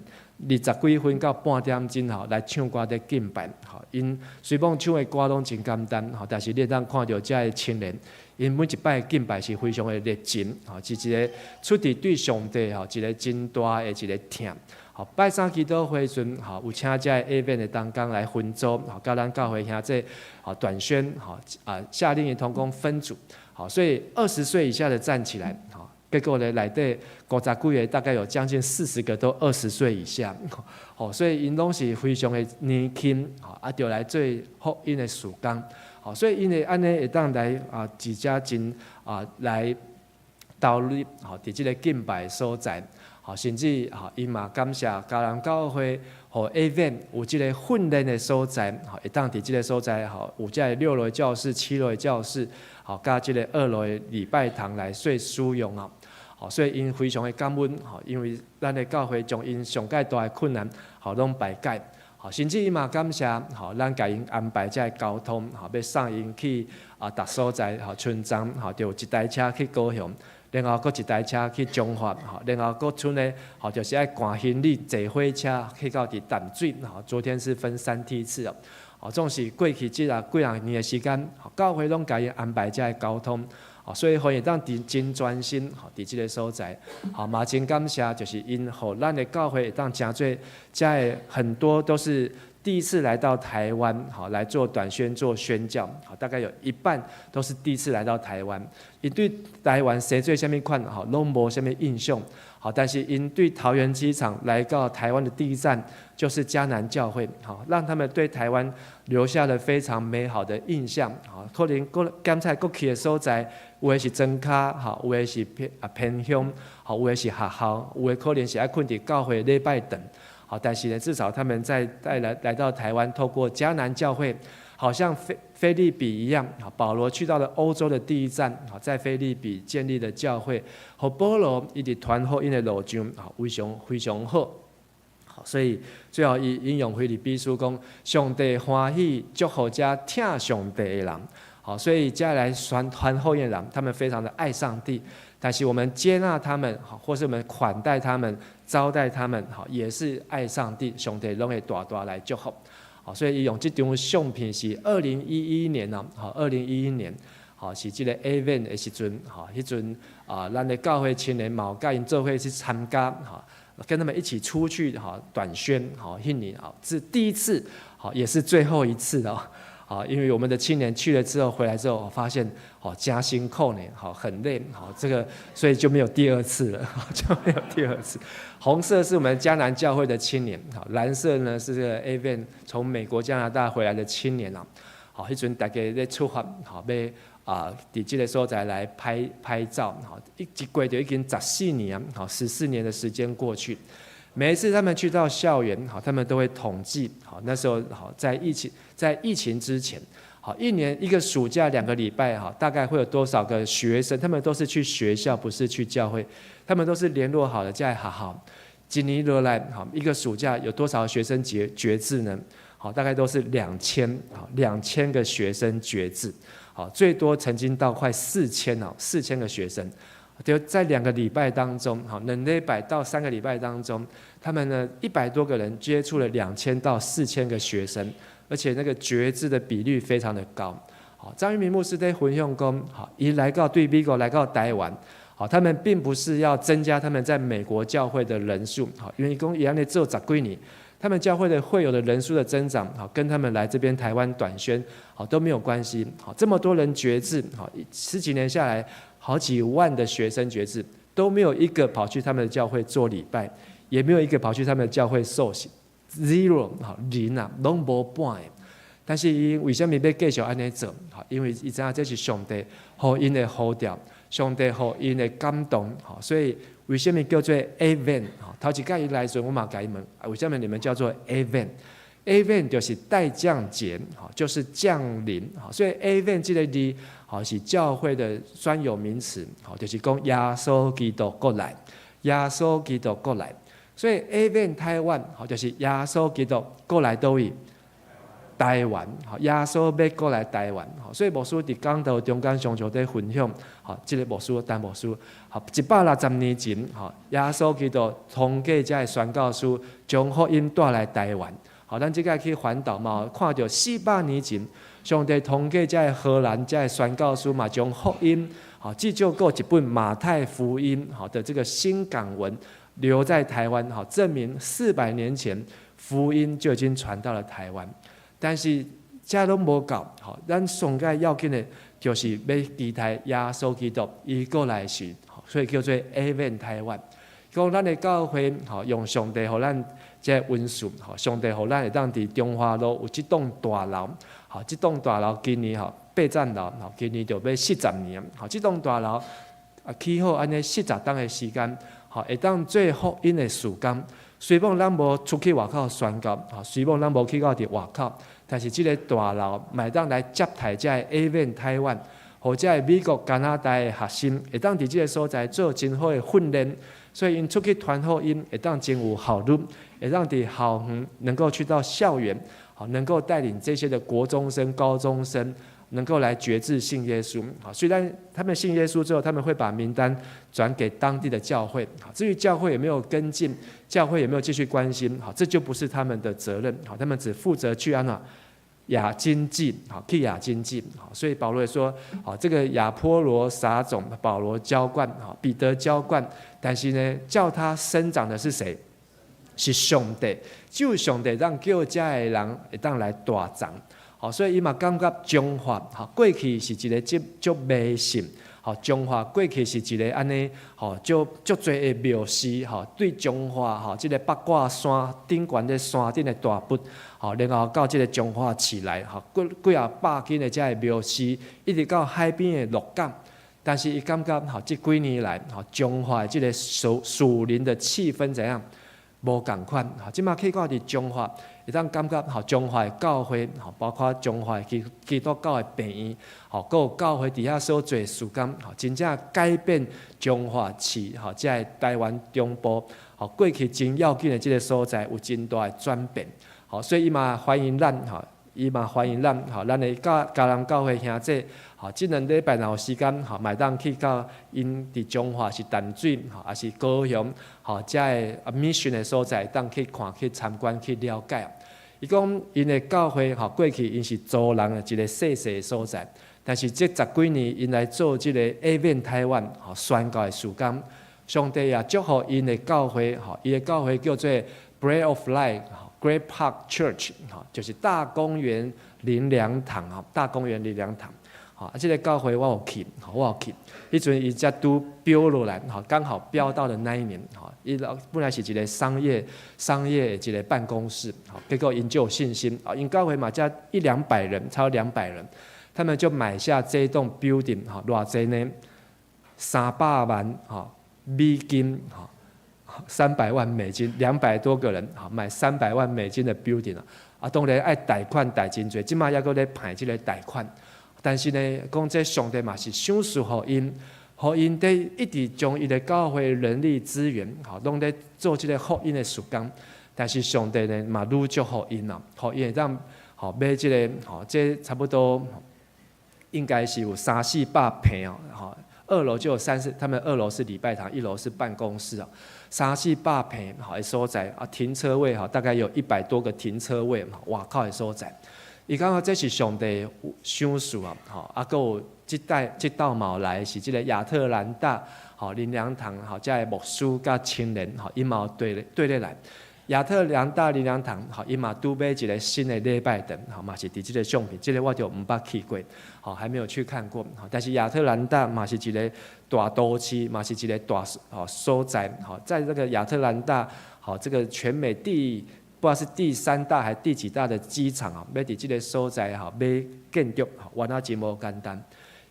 二十幾分到半點鐘吼來唱歌咧敬拜。好，𪜶雖罔唱的歌攏真簡單，吼，但是你會當看著遮的青年，𪜶每一擺敬拜是非常的熱情，吼，是一個出自對上帝吼一個真大的一個疼。好，拜三祈禱會時陣，吼，有請遮的 A van 的同工來分組，吼，佮咱教會兄弟，吼短宣，吼啊夏令營同工分組，好，所以20歲以下的站起來，好，結果呢內底50幾个，大概有將近40個都20歲以下，好，所以𪜶攏是非常的年輕，吼，啊，就來做福音的事工，好，所以𪜶會按呢會當來啊，佇遮真啊來投入，吼，佇這个敬拜所在。好，甚至吼，伊嘛感謝嘉南教會，予 A van 有這個訓練的所在，吼，會當佇這個所在，吼，有遮6樓的教室、7樓的教室，吼，佮這个2樓的禮拜堂來做使用啊。好，所以𪜶非常的感恩，吼，因為咱的教會將𪜶上蓋大的困難，吼，攏排解。好，甚至伊嘛感謝，吼，咱共𪜶安排遮个交通，吼，欲送𪜶去啊，逐所在，吼，村莊，吼，就有一台車去高雄。然後閣一台車去彰化，吼，然後閣賰呢，吼，就是愛趕行李坐火車去到佇淡水，吼，昨天是分三梯次哦，哦，總是過去這啊幾若年的時間，教會攏共伊安排遮个交通，哦，所以予𪜶會當佇真專心，吼，佇這个所在，好，嘛真感謝，就是𪜶予咱的教會會當誠濟，遮的很多都是第一次來到台灣，好來做短宣、做宣教，好，大概有一半都是第一次來到台灣。𪜶對台灣生做啥物款，吼，攏無啥物印象，好，但是𪜶對桃園機場來到台灣的第一站就是嘉南教會，好，讓他們對台灣留下了非常美好的印象，好，可能閣檢查閣去的所在，有的是莊跤，吼，有的是偏鄉，好，有的是學校，有的可能是愛睏佇教會禮拜堂。好，但是呢，至少他們在帶來來到台灣，透過嘉南教會，好像腓立比一樣，啊，保羅去到了歐洲的第一站，啊，在腓立比建立的教會，予保羅伊佇傳福音的路上，啊，非常非常好，好，所以最後伊引用腓立比書講，上帝歡喜祝福遮疼上帝的人，好，所以遮來傳傳福音的人，他們非常的愛上帝。但是我們接納他們，好，或是我們款待他們、招待他們，好，也是愛上帝，上帝攏會大大來祝福。好，所以伊用這張相片是2011年啊，好，二零一一年，好，是這個 A van 的時陣，好，彼陣啊，咱的教會青年嘛佮𪜶做伙去參加，哈，跟他們一起出去，哈，短宣，好，彼年啊，是第一次，好，也是最後一次哦。啊，因為我們的青年去了之後回來之後，發現哦真辛苦呢，好很累，好這個所以就沒有第二次了，就沒有第二次。紅色是我們迦南教會的青年，好，藍色呢是這個 Avan 從美國加拿大回來的青年啊，好，彼陣大家咧出發，好欲啊，佇這個所在來拍拍照，好，一過就已經十四年，好，十四年的時間過去。每一次他們去到校園，好，他們都會統計，好，那時候好在疫情之前，好，一年一個暑假2個禮拜，哈，大概會有多少個學生？他們都是去學校，不是去教會，他們都是聯絡好的，在學校，一年落來，好，一個暑假有多少學生決志呢？好，大概都是兩千，好，2000個學生決志，好，最多曾經到快四千哦，4000個學生。就在2個禮拜當中，好，2禮拜到3個禮拜當中，他們呢100多個人接觸了2000到4000個學生，而且那個決志的比率非常的高。好，張玉明牧師在分享講，好，伊來到對美國來到台灣，好，他們並不是要增加他們在美國教會的人數，好，因為講伊按呢做十幾年，他們教會的會友的人數的增長，好，跟他們來這邊台灣短宣，好都沒有關係。好，這麼多人決志，好，十幾年下來，好幾萬的學生決志，都沒有一個跑去他們的教會做禮拜，也沒有一個跑去他們的教會受洗，zero，好零啊，攏無半。但是伊為什麼欲繼續按呢做？好，因為伊知影這是上帝予𪜶的呼召，上帝予𪜶的感動，好，所以為什麼叫做 Advent？好，頭一擺伊來時，我嘛共伊問，為什麼你們叫做 Advent？Advent 就是待降節，好，就是降臨，好，所以 Advent 這個字，好是教會的專有名詞，好，就是講耶穌基督過來，耶穌基督過來，所以 Advent 台灣，好，就是耶穌基督過來佗位？台灣，好，耶穌欲過來台灣，好，所以牧師佇講道中間常常佇分享，好，這個牧師陳牧師，好，160年前，好，耶穌基督通過這个宣教師將福音帶來台灣，好，咱這擺去環島嘛，看著400年前，上帝通過這个荷蘭這个宣教師嘛，將福音，好，至少閣一本馬太福音，好的這個新港文留在台灣，好，證明400年前福音就已經傳到了台灣。但是這攏無夠，吼，咱上蓋要緊的，就是欲期待耶穌基督伊過來時，所以叫做 Advent 台灣。講咱的教會，吼，用上帝予咱這個恩賜，吼，上帝予咱會當佇中華路有這棟大樓，吼，這棟大樓今年吼八層樓，吼，今年就欲40年，吼，這棟大樓啊起好按呢四十冬的時間，吼，會當做福音的事工。雖罔咱無出去外口宣教，吼，雖罔咱無去到佇外口，但是這个大樓嘛會當來接待這个 Advent 台灣，予這个美國、加拿大的學生會當佇這个所在做真好的訓練，所以𪜶出去傳福音會當真有效率，會當佇校園能夠去到校園，好，能夠帶領這些的國中生、高中生，能夠來決志信耶穌。好，雖然他們信耶穌之後，他們會把名單轉給當地的教會。好，至於教會有沒有跟進，教會有沒有繼續關心，好，這就不是他們的責任。好，他們只負責去按怎亞經濟，好，去亞經濟。好，所以保羅也說，好，這個亞波羅撒種，保羅澆灌，好，彼得澆灌，但是呢，叫他生長的是誰？是上帝，只有上帝讓叫這个人會當來大長。好，所以伊嘛感覺彰化，吼，過去是一个足足迷信，吼，彰化過去是一个按呢，吼，足足濟的廟寺，吼，對彰化，吼，這个八卦山頂懸的山頂的大佛，吼，然後到這个彰化市內，吼，幾幾仔百間的這个廟寺，一直到海邊的鹿港。但是伊感覺，吼，這幾年來，吼，彰化的這个屬靈的氣氛怎樣？無仝款，吼，這馬去到佇彰化，會當感覺吼，彰化的教會，吼，包括彰化基督教的病院，吼，閣有教會佇遐所做事工，吼，真正改變彰化市，吼，這个台灣中部，吼，過去真要緊的這个所在有真大的轉變，吼，所以伊嘛歡迎咱，吼，伊嘛歡迎咱，吼，咱的迦南教會兄弟，吼，這兩禮拜若有時間，吼，嘛會當去到𪜶佇彰化是淡水，吼，抑是高雄，吼，這个 mission 的所在，當去看、去參觀、去了解。伊講𪜶的教會，吼，過去𪜶是租人的一个細細的所在，但是這十幾年𪜶來做這个 Advent 台灣，吼，宣教的事工，上帝也祝福𪜶的教會，吼，伊的教會叫做 Bread of Life。Great Park Church，吼，就是大公園靈糧堂啊，大公園靈糧堂。吼，啊，這个教會我有去，吼，我有去。彼陣伊才拄標落來，吼，剛好標到的那一年，吼，伊本來是一個商業一個辦公室，吼，結果𪜶就有信心，啊，𪜶教會嘛才一兩百人，超兩百人，他們就買下這棟 building，吼，偌濟呢？300萬，吼，美金，吼，300萬美金，200多個人，吼，買300萬美金的 building 啊，啊，當然愛貸款貸真濟，這馬猶閣咧排這個貸款。但是呢，講這上帝嘛是賞賜予𪜶，予𪜶佇一直將伊的教會人力資源，吼，攏咧做這个福音的事工。但是上帝呢，嘛愈祝福𪜶啊，予𪜶會當，吼買這个，吼，這差不多應該是有三四百坪哦，吼，二樓就有三四，他們二樓是禮拜堂，一樓是辦公室啊，三四百坪吼的所在啊，停車位吼，大概有100多個停車位，外口的所在。伊感覺這是上帝賞賜啊，吼，啊，閣有這代這道嘛來是這个亞特蘭大吼靈糧堂吼，遮的牧師佮青年吼，𪜶嘛綴綴咧來。亞特蘭大靈糧堂吼，𪜶嘛拄買一个新的禮拜堂，吼嘛是佇這个相片，這个我就毋捌去過，吼還沒有去看過。但是亞特蘭大嘛是一个大都市，嘛是一个大吼所在，吼，在這个亞特蘭大，吼這个全美第不知道是第三大還是第幾大的機場啊，欲佇這个所在吼買建築，原來真無簡單。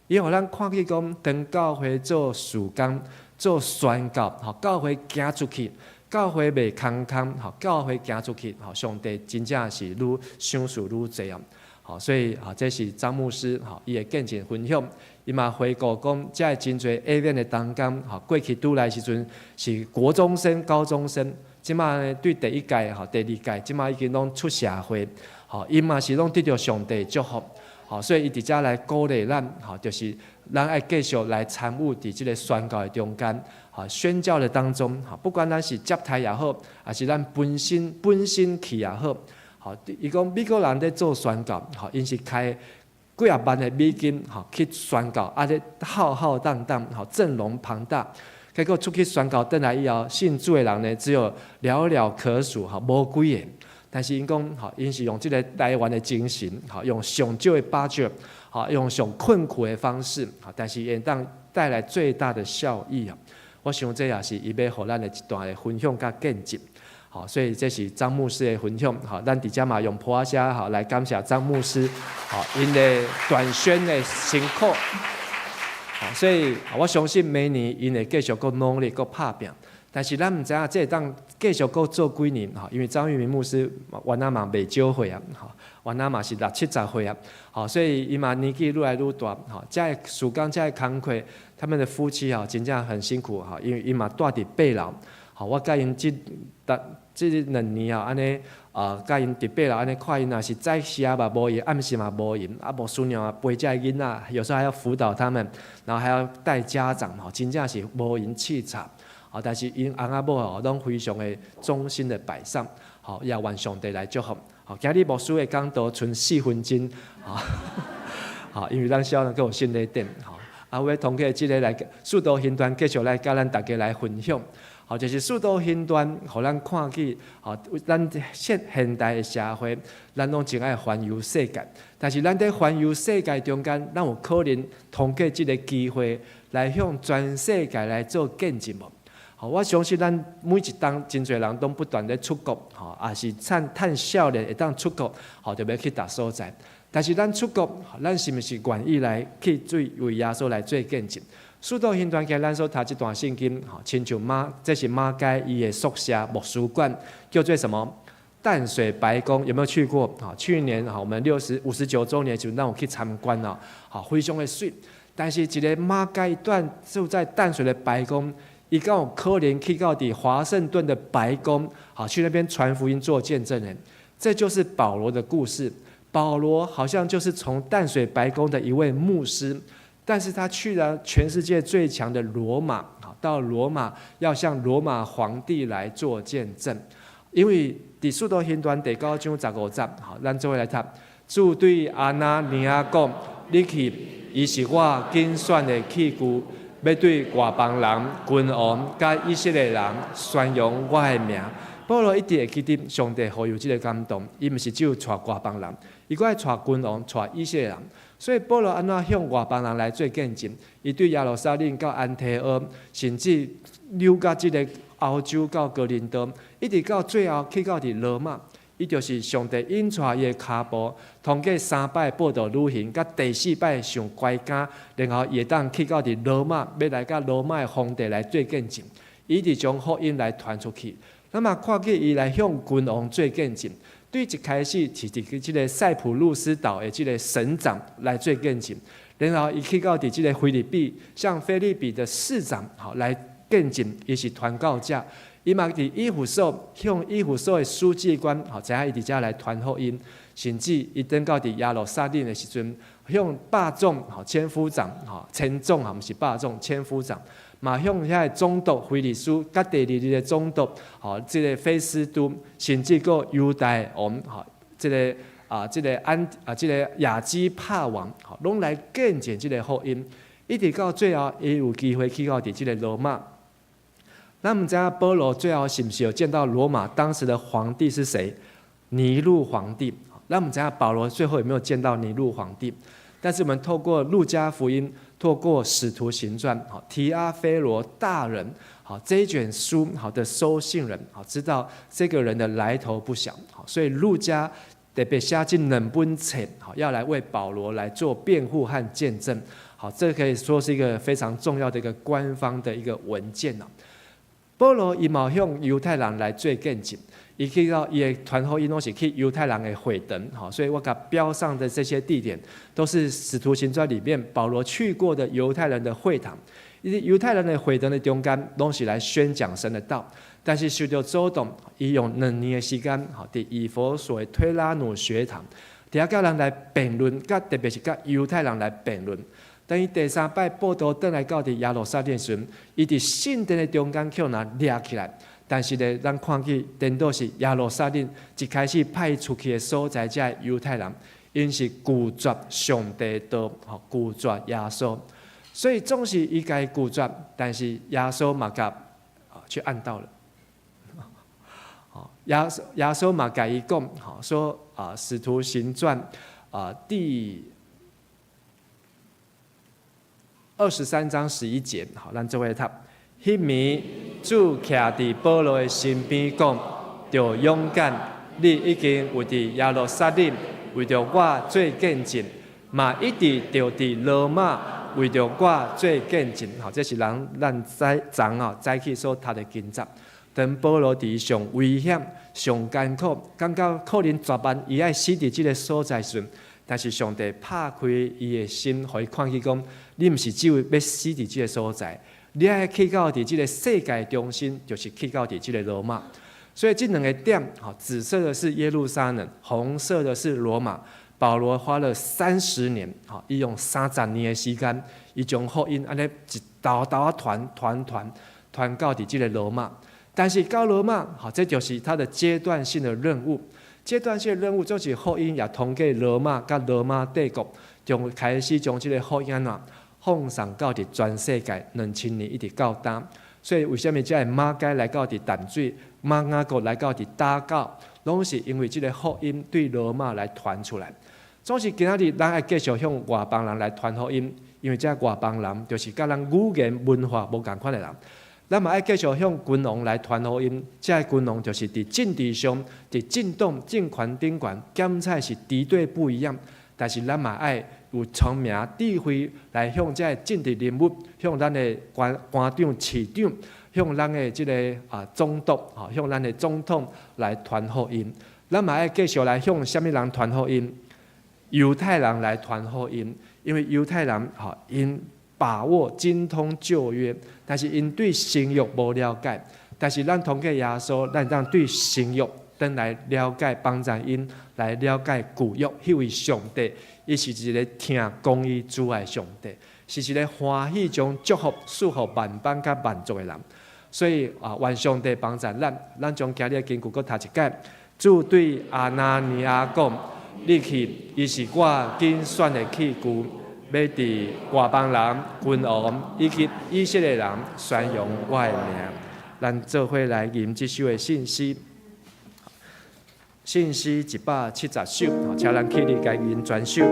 伊予咱看見講，當教會做事工、做宣教，吼教會行出去，教會袂空空，吼教會行出去，吼上帝真正是愈賞賜愈濟啊！吼，所以啊，這是張牧師吼伊的見證分享，伊嘛回顧講，遮的真濟下面的同工，吼過去拄來時陣是國中生、高中生。這馬呢，對第一屆吼、第二屆，這馬已經攏出社會，吼，𪜶嘛是攏得著上帝祝福，吼，所以伊佇遮來鼓勵咱，吼，就是咱愛繼續來參與佇這个宣教的中間，吼，宣教的當中，吼，不管咱是接待也好，抑是咱本身去也好，吼，伊講美國人咧做宣教，吼，𪜶是開幾仔萬的美金，吼，去宣教，啊咧浩浩蕩蕩，吼，陣容龐大。結果出去宣教轉來以後，信主的人呢，只有寥寥可數，吼，無幾个。但是𪜶講，吼，𪜶是用這个台灣的精神，吼，用上少的 budget，吼，用上困苦的方式，吼，但是會當帶來最大的效益啊！我想這也是伊欲予咱的一段的分享佮見證，好，所以這是張牧師的分享，好，咱佇遮嘛用噗仔聲，吼來感謝張牧師，吼，𪜶的短宣的辛苦。好，所以我相信明年𪜶會繼續閣努力、閣拍拚。但是咱毋知影這會當繼續閣做幾年，吼，因為張玉明牧師原來嘛袂少歲啊，吼，原來嘛是六七十歲啊，吼，所以伊嘛年紀愈來愈大，吼，遮的事工、遮的工課，他們的夫妻吼真正很辛苦，吼，因為伊嘛蹛佇八樓，吼，我佮𪜶這2年啊，按呢啊，佮𪜶佇八樓按呢看𪜶，若是早時啊嘛無閒，暗時嘛無閒，啊，牧師娘啊陪遮的囡仔，有時候還要輔導他們，然後還要帶家長，吼，真正是無閒拭擦。啊，但是𪜶翁仔某吼，攏非常的忠心的擺上，吼，也願上帝來祝福。吼，今日牧師的講道賰4分鐘，吼，好，因為咱小人閣有信禮典，吼，啊，我通過這个來使徒行傳繼續來佮咱大家來分享。吼，就是使徒行傳，予咱看見，吼，咱現代的社會，咱攏真愛環遊世界。但是咱佇環遊世界中間，咱有可能通過這个機會來向全世界來做見證無？吼，我相信咱每一冬真濟人攏不斷咧出國，吼，也是趁趁少年會當出國，吼，就欲去逐所在。但是咱出國，咱是毋是願意來去做為耶穌來做見證？使徒行傳今咱所讀這段聖經，吼，親像馬，這是馬偕伊的宿舍牧師館，叫做什麼？淡水白宮有沒有去過？吼，去年吼，我們59週年就讓我去參觀哦，吼，非常的媠。但是一个馬偕一段住在淡水的白宮，伊敢有可能去到佇華盛頓的白宮，好去那邊傳福音做見證人。這就是保羅的故事。保羅好像就是從淡水白宮的一位牧師，但是他去了全世界最強的羅馬，到羅馬要向羅馬皇帝來做見證。因為佇使徒行傳第9章15節，好，咱做伙來讀。主對亞拿尼亞講：你去，伊是我揀選的器具，欲對外邦人、君王佮以色列人宣揚我的名。保羅一直會記得上帝予伊有這个感動，伊毋是只有帶外邦人，伊閣愛帶君王、帶以色列人。所以保羅按怎向外邦人來做見證？伊對耶路撒冷到安提阿，甚至溜到這个歐洲到哥林多，一直到最後去到佇羅馬，伊就是上帝引帶伊的跤步，通過三擺佈道旅行，佮第四擺上關監，然後伊會當去到佇羅馬，欲來佮羅馬的皇帝來做見證，伊一直將福音來傳出去。咱嘛看見伊來向君王做見證，對一開始是佇這个塞浦路斯島的這个省長來做見證，然後伊去到佇這个腓立比，向腓立比的市長吼來見證，伊是傳教者。伊嘛佇以弗所向以弗所的書記官，吼知影伊佇遮來傳福音，甚至伊轉到佇耶路撒冷的時陣，向百總吼千夫長吼千總吼，毋是百總千夫長。嘛向遐个總督腓利斯，佮第二日的總督，吼，這个菲斯都，甚至閣猶大王，吼，這个啊，這个安啊，這个亞基帕王，吼，攏來見證這个福音。一直到最後，伊有機會去到佇這个羅馬。咱毋知影保羅最後是毋是有見到羅馬當時的皇帝是誰？尼祿皇帝。咱毋知影保羅最後有沒有見到尼祿皇帝？但是我們透過路加福音，透過使徒行傳，好，提阿非羅大人，好，這一卷書，好的收信人，好，知道這個人的來頭不小，好，所以路加特別寫這兩本冊，好，要來為保羅來做辯護和見證，好，這可以說是一個非常重要的一個官方的一個文件。保羅伊嘛向猶太人來做見證，伊去到伊的傳福音攏是去猶太人的會堂，吼，所以我共標上的這些地點，都是使徒行傳裡面保羅去過的猶太人的會堂。伊猶太人的會堂的中間，攏是來宣講神的道。但是受到阻擋，伊用2年的時間，吼，佇以弗所的推喇奴學堂，佇遐佮人來辯論，佮特別是佮猶太人來辯論。當伊第三擺佈道轉來到佇耶路撒冷時陣，伊佇聖殿的中間予人掠起來。但是呢，咱看見顛倒是耶路撒冷一開始派出去的所在，這猶太人，𪜶是拒絕上帝道，吼，拒絕耶穌。所以總是伊共伊拒絕，但是耶穌嘛共啊去按到了。耶穌嘛共伊講，吼，說啊，《使徒行傳》啊第23章11節，好，咱做伙讀。彼暝主徛佇保羅的身邊講：著勇敢，你已經有佇耶路撒冷為著我做見證，嘛一直著佇羅馬為著我做見證。吼，這是人咱早昨吼早起所讀的經節。當保羅佇上危險、上艱苦，感覺可能絕望，伊愛死佇這个所在時，但是上帝拍開伊的心，予伊看見講：你毋是只有欲死佇這个所在，你愛去到佇這个世界中心，就是去到佇這个羅馬。所以這兩个點，吼，紫色的是耶路撒冷，紅色的是羅馬。保羅花了三十年，吼，伊用三十年的時間，伊將福音按呢一沓沓仔傳傳傳傳到佇這个羅馬。但是到羅馬，吼，這就是他的階段性的任務。階段性的任務就是福音也通過羅馬佮羅馬帝國，將開始將這个福音按怎放送到佇全世界2000年一直到今。所以為啥物這个馬偕來到佇淡水，馬雅各來到佇打狗，攏是因為這个福音對羅馬來傳出來。總是今仔日咱愛繼續向外邦人來傳福音，因為這外邦人就是佮咱語言文化無仝款的人。咱嘛愛繼續向君王來傳福音，這个君王就是佇政治上、佇政黨、政權頂懸，檢採是敵對不一樣。但是咱嘛愛有聰明智慧來向這个政治人物、向咱的官官長、市長、向咱的這个啊總督、吼向咱的總統來傳福音。咱嘛愛繼續來向啥物人傳福音？猶太人來傳福音，因為猶太人吼𪜶把握精通舊約，但是𪜶對新約無了解。但是咱通過耶穌，咱當對新約轉來了解，幫助𪜶來了解舊約。彼位上帝，伊是一个疼公義慈愛上帝，是一个歡喜將祝福賜予萬邦佮萬族的人。所以啊，願上帝幫助咱，咱將今日的經句閣讀一擺。主對亞拿尼亞講：你去，伊是我揀選的器具，欲佇外邦人、君王以及以色列人宣揚我的名。咱做伙來吟這首的信息。聖詩170首，請咱起立共吟全首。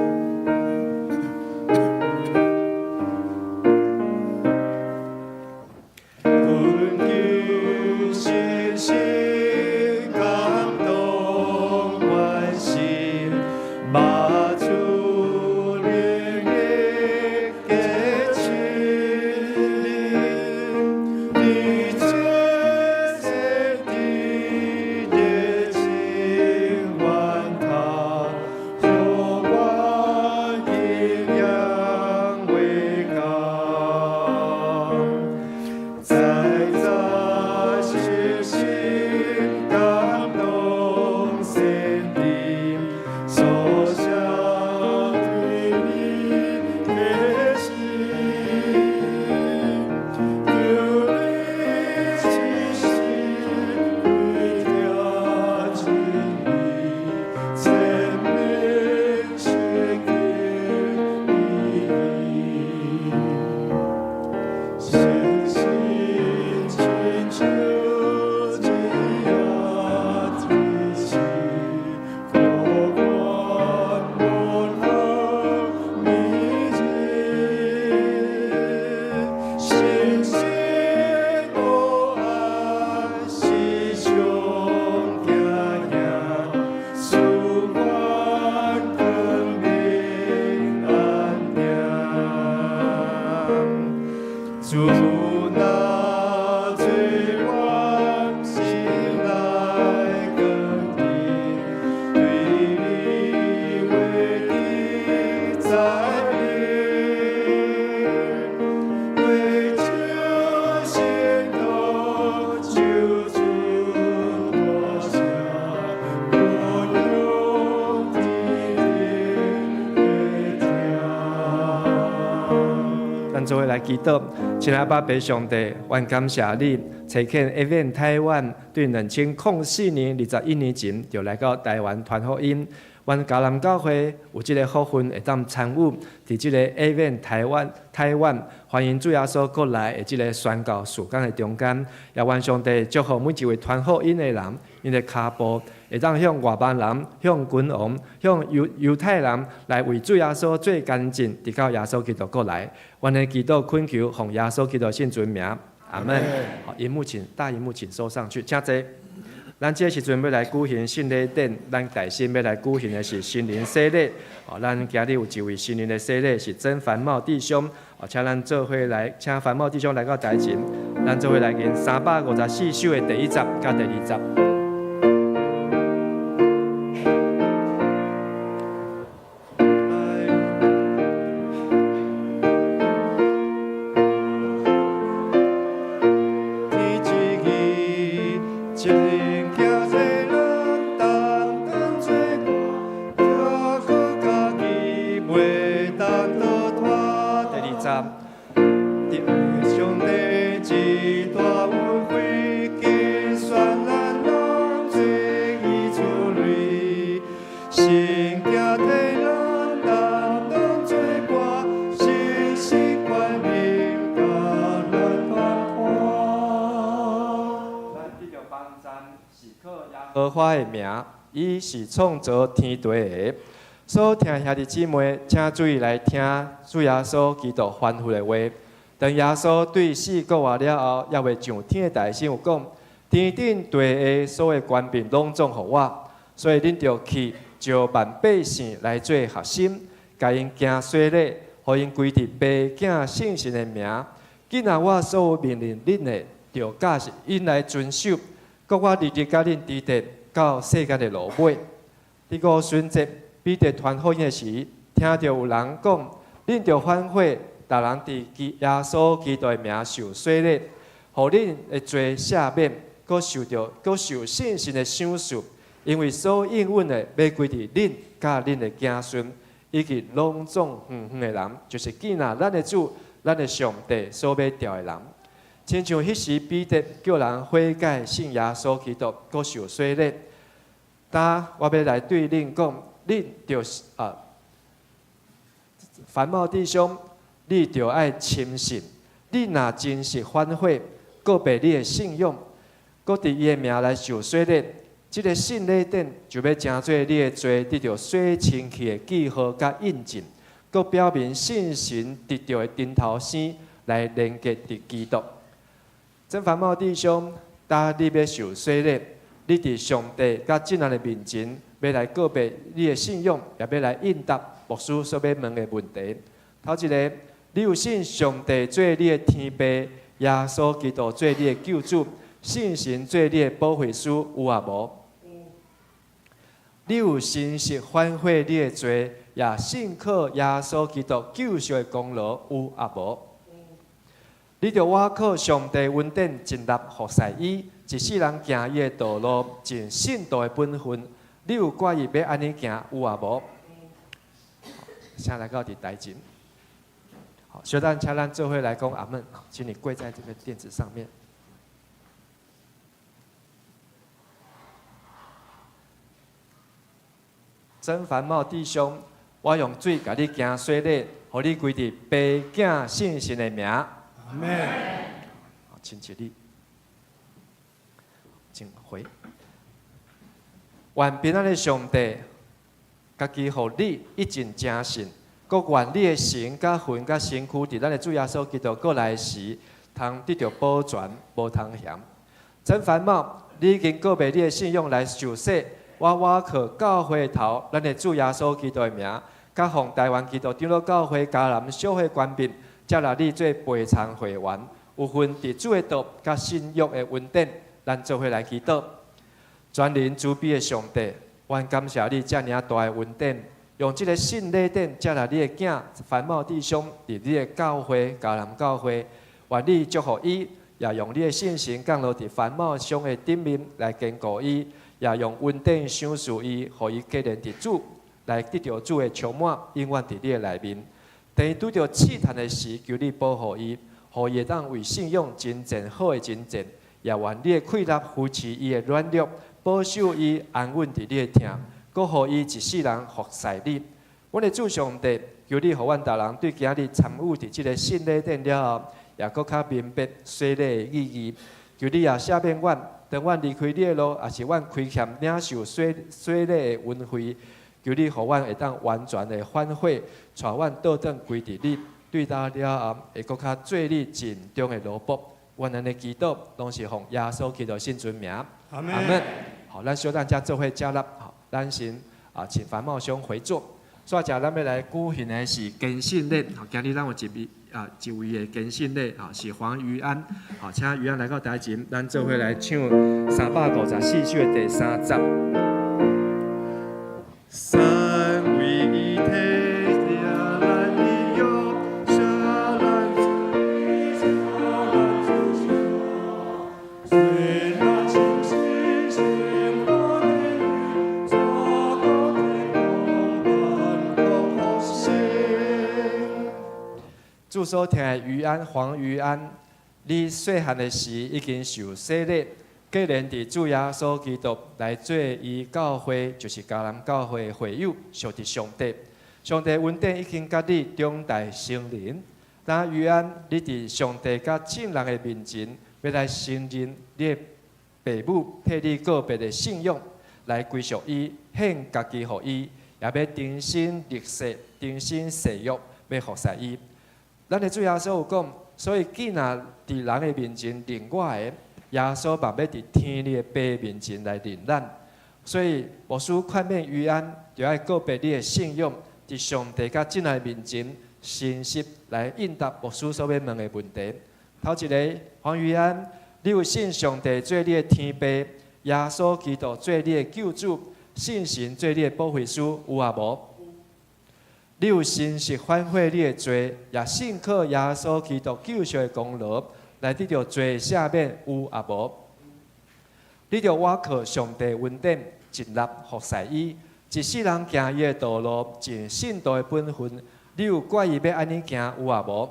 咱做伙來祈禱，親愛的阿爸上帝，阮感謝你，差遣 Advent 台灣對2004年21年前就來到台灣傳福音。阮迦南教會有這个福分會當參與佇這个 Advent 台灣台灣歡迎主耶穌過來的這个宣教事工的中間，也願上帝祝福每一位傳福音的人，𪜶的跤步會當向外邦人、向君王、向猶猶太人來為主耶穌做見證，直到耶穌基督過來。阮的祈禱懇求，奉耶穌基督聖尊名，阿門。好，螢幕請大螢幕請收上去，請坐。咱這个時陣欲來舉行聖禮典，咱大新欲來舉行的是新人洗禮。哦，咱今日有一位新人的洗禮是曾繁茂弟兄，哦，請咱做伙來，請繁茂弟兄來到台前，咱做伙來吟354首的第一節佮第二節。耶和華的名，伊是創造天地的。所聽兄弟姊妹，請注意來聽主耶穌基督吩咐的話。當耶穌對4個月了後，猶未上天的大時，有講：天頂地下所有權柄攏總予我，所以恁著去召萬百姓來做學生，共𪜶行洗禮，予𪜶歸佇父子聖神的名。既然我所有命令恁的，著教示𪜶來遵守。閣我日日佮恁佇咧到世間的落尾。佇五旬節，彼得傳福音的時，聽著有人講，恁著反悔，逐人佇耶穌基督的名受洗禮，予恁的罪赦免，閣受著閣受聖神的賞賜，因為所應允的欲歸佇恁佮恁的子孫，以及攏總遠遠的人，就是見納咱的主、咱的上帝所欲召的人。親像彼時彼得叫人悔改信耶穌基督，閣受洗禮。今我欲來對恁講，恁就是啊，繁茂弟兄，你著愛深信，你若真實反悔，告白你的信仰，閣佇伊的名來受洗禮，這个聖禮典就欲成做你的罪得著洗清去的記號佮印證，閣表明信神得著的頂頭生來連結佇基督。曾繁茂弟兄，今日欲受洗禮，你佇上帝佮眾人的面前，欲來告白你的信仰，也欲來應答牧師所欲問的問題。頭一个，你有信上帝做你的天父，耶穌基督做你的救主，聖神做你的保惠師，有抑無？你有誠實反悔你的罪，也信靠耶穌基督救贖的功勞，有抑無？你著倚靠上帝恩典，盡力服侍伊，一世人行伊的道路，盡信徒的本分。你有決意欲按呢行，有抑無？請來到佇台前。好，小等請咱做伙來講阿們，請你跪在這個墊子上面。曾繁茂弟兄，我用水共你行洗禮，予你歸佇爸囝聖神的名。阿門。請起立，請回。願平安的上帝，家己予你一盡誠信，閣願你的神佮魂佮身軀，佇咱的主耶穌基督閣來時，通得著保全，無通嫌。曾繁茂，你已經告白你的信仰來受洗。我倚靠教會頭，咱的主耶穌基督的名，佮奉台灣基督長老教會嘉南小會權柄，接納你做陪餐會員，有份佇主的道佮新約的恩典，咱做伙來祈禱。全能慈悲的上帝，阮感謝你遮爾大的恩典，用這个聖禮典接納你的囝繁茂弟兄佇你的教會嘉南教會，願你祝福伊，也用你的聖神降落佇繁茂兄的頂面來堅固伊。也用恩典賞賜伊，予伊繼連佇主，來得著主的充滿，永遠佇你的內面。當伊拄著試探的時，求你保護伊，予伊會當為信仰征戰好的征戰。也願你的氣力扶持伊的軟弱，保守伊安穩佇你的疼，閣予伊一世人服侍你。阮的主上帝，求你予阮逐人對今日參與佇這个聖禮典了後，也閣較明白洗禮的意義。求你也赦免阮。當阮離開你的路，抑是阮虧欠領受洗洗禮的恩惠，求你予阮會當完全的反悔，帶阮倒轉歸佇你，對今了後會閣較做你盡忠的奴僕。阮按呢祈禱，攏是奉耶穌基督聖尊名。阿門。好，咱小等遮做伙起立。好，咱先啊，請繁茂兄回座。煞來咱欲來舉行的是堅信禮。好，今日咱有一位啊，一位的堅信禮啊，是黃瑜安。好，請瑜安來到台前，咱做伙來唱354首的第三十。三位一體，咱的約，下咱主，下咱主，雖然心是生活的雨，做個天空萬國星。主所疼的瑜安黃瑜安，你細漢的時已經受洗禮，既然佇主耶穌基督來做伊教會，就是迦南教會的會友，屬佇上帝。上帝恩典已經佮你長大成人。那瑜安，你佇上帝佮眾人的面前，欲來承認你的爸母替你告白的信仰，來歸屬伊，獻家己予伊，也欲重新立誓、重新誓約，欲服侍伊。咱的主耶穌有講，所以囝若佇人的面前認我的，耶穌嘛欲佇天裡的爸面前來認咱。所以牧師勸勉瑜安，就愛告白你的信仰，佇上帝佮眾人面前，誠實來應答牧師所欲問的問題。頭一个，黃瑜安，你有信上帝做你的天父，耶穌基督做你的救主，聖神做你的保惠師，有抑無？你有誠實反悔你的罪，也信靠耶穌基督救贖的功勞，來得著罪赦免，有抑無？你著倚靠上帝恩典，盡力服侍伊，一世人行伊的道路，盡信徒的本分。你有決意欲按呢行，有抑無？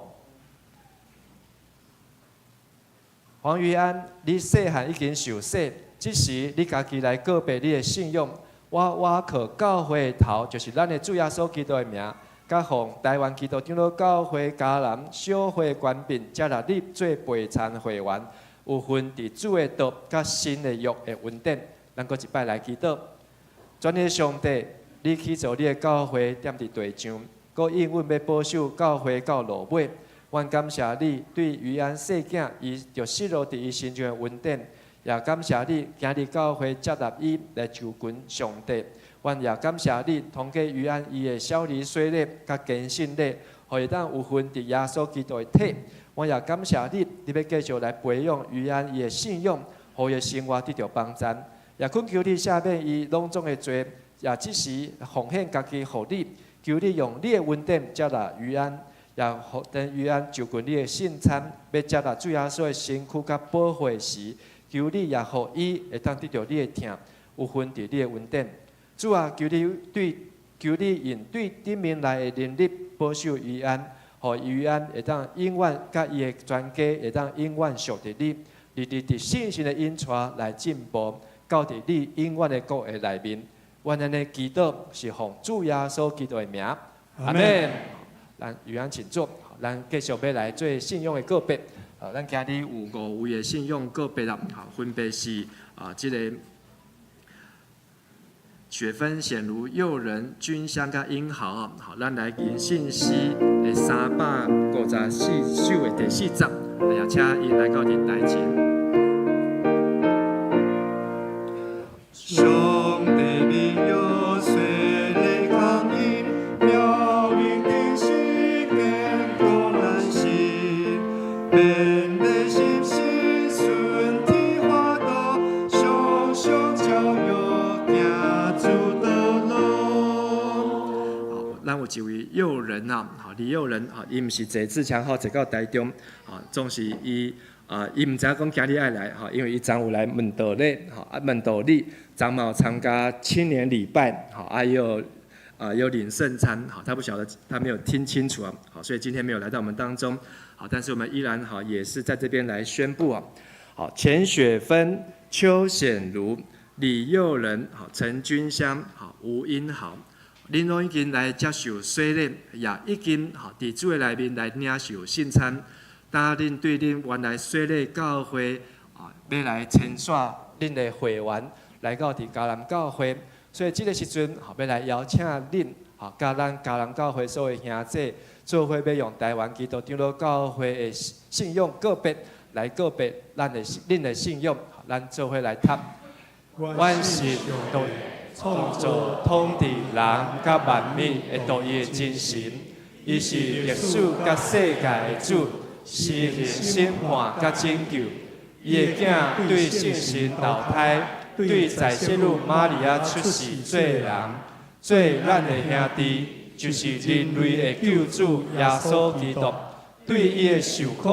黃瑜安，你細漢已經受洗，這時你家己來告白你的信仰。我倚靠教會的頭，就是咱的主耶穌基督的名，佮奉台灣基督長老教會嘉南小會權柄，接納你做陪餐會員，有份佇主的道佮新的約的恩典，咱閣一擺來祈禱，全能上帝，你起造你的教會踮佇地上，閣應允欲保守教會到落尾。阮感謝你對余安細囝伊著失落佇伊身上的恩典，也感謝你今日教會接納伊來就近上帝。阮也感謝你通過余安伊的小兒洗禮佮堅信禮，予伊當有份佇耶穌基督的體。阮也感謝你，你欲繼續來培養余安伊的信仰，予伊的生活得著幫贊。也懇求你赦免伊攏總的罪，也這時奉獻家己予你，求你用你的恩典接納余安，也予當余安就近你的聖餐，欲接納主耶穌的身軀佮寶血時，求你也予伊會當得著你的疼，有份佇你的恩典。主啊，求你對，求你用對頂面來的能力保守余安，予余安會當永遠佮伊的全家會當永遠屬佇你，日日佇信心的引帶來進步，到佇你永遠的國的內面。阮按呢祈禱是奉主耶穌基督的名，阿們。咱余安請坐，咱繼續欲來做信仰的告別。啊，咱今日有五位的信仰告別啦，好，分別是啊，這个雪芬、顯如、誘人、君香佮英豪啊，好，咱來吟信詩的354首的第四節，也請𪜶來到恁台前。上帝明有洗禮康應，表明的是堅固咱心，免得信心順天化道，常常超越行主道路。好，咱有一位誘人啊，好，李誘人啊，伊毋是坐自強號坐到台中，啊，總是伊啊，伊毋知影講今日愛來，吼，因為伊昨有來問道理，吼，啊問道理，昨嘛有參加青年禮拜，吼，啊又啊又領聖餐，好，他不曉得，他沒有聽清楚啊，好，所以今天沒有來到我們當中，好，但是我們依然好，也是在這邊來宣布啊，好，錢雪芬、邱顯如、李佑仁、好，陳君香、好，吳英豪。恁攏已經來接受洗禮，也已經吼佇主的內面來領受聖餐。當恁對恁原來洗禮教會啊，欲來遷徙恁的會員來到佇迦南教會，所以這个時陣吼，欲來邀請恁吼，佮咱迦南教會所有兄弟做伙，欲用台灣基督長老教會的信仰告別，來告別咱的恁的信仰，咱做伙來讀。阮信創造統治人佮萬物的獨一真神，伊是歷史佮世界的主，施行審判佮拯救。伊的囝對聖神投胎，對在聖女瑪利亞出世做人，做咱的兄弟，就是人類的救主耶穌基督。對伊的受苦、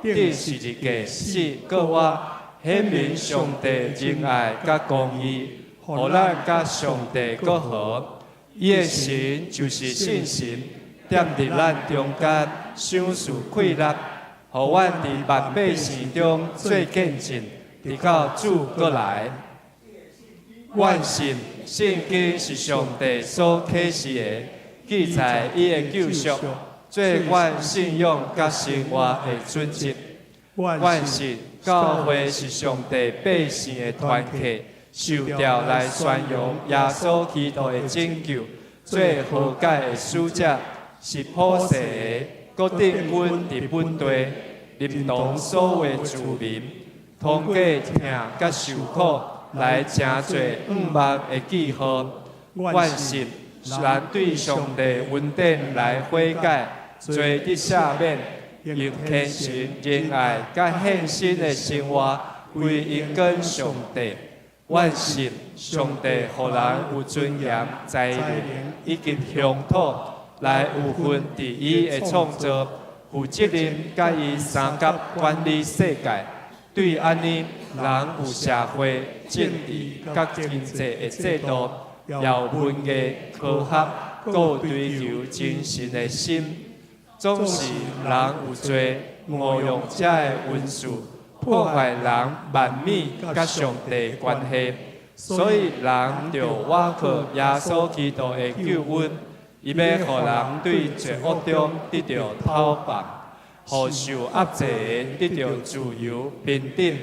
釘十字架、死、閣活，顯明上帝仁愛佮公義，予咱佮上帝閣和。伊的神就是聖神，踮佇咱中間賞賜氣力，予阮佇萬百姓中做見證，直到主閣來。阮信聖經是上帝所啟示的，記載伊的救贖，做阮信仰佮生活的準則。阮信教會是上帝百姓的團契，受召來宣揚耶穌基督的拯救，做和解的使者，是普世的，閣定根佇本地，認同所有的住民，通過疼佮受苦來成做向望的記號。阮信人對上帝恩典來悔改，罪得赦免，用虔誠、仁愛佮獻身的生活歸榮給上帝。阮信上帝予人有尊嚴、才能以及鄉土來有份佇伊的創造，負責任佮伊相佮管理世界。對按呢，人有社會、政治佮經濟的制度，也有文藝、科學，閣有追求精神的心。總是人有罪，誤用這个恩賜，破壞人萬物佮上帝關係，所以人著倚靠耶穌基督的救恩，伊欲予人對罪惡中得著透放，予受壓制的得著自由平等，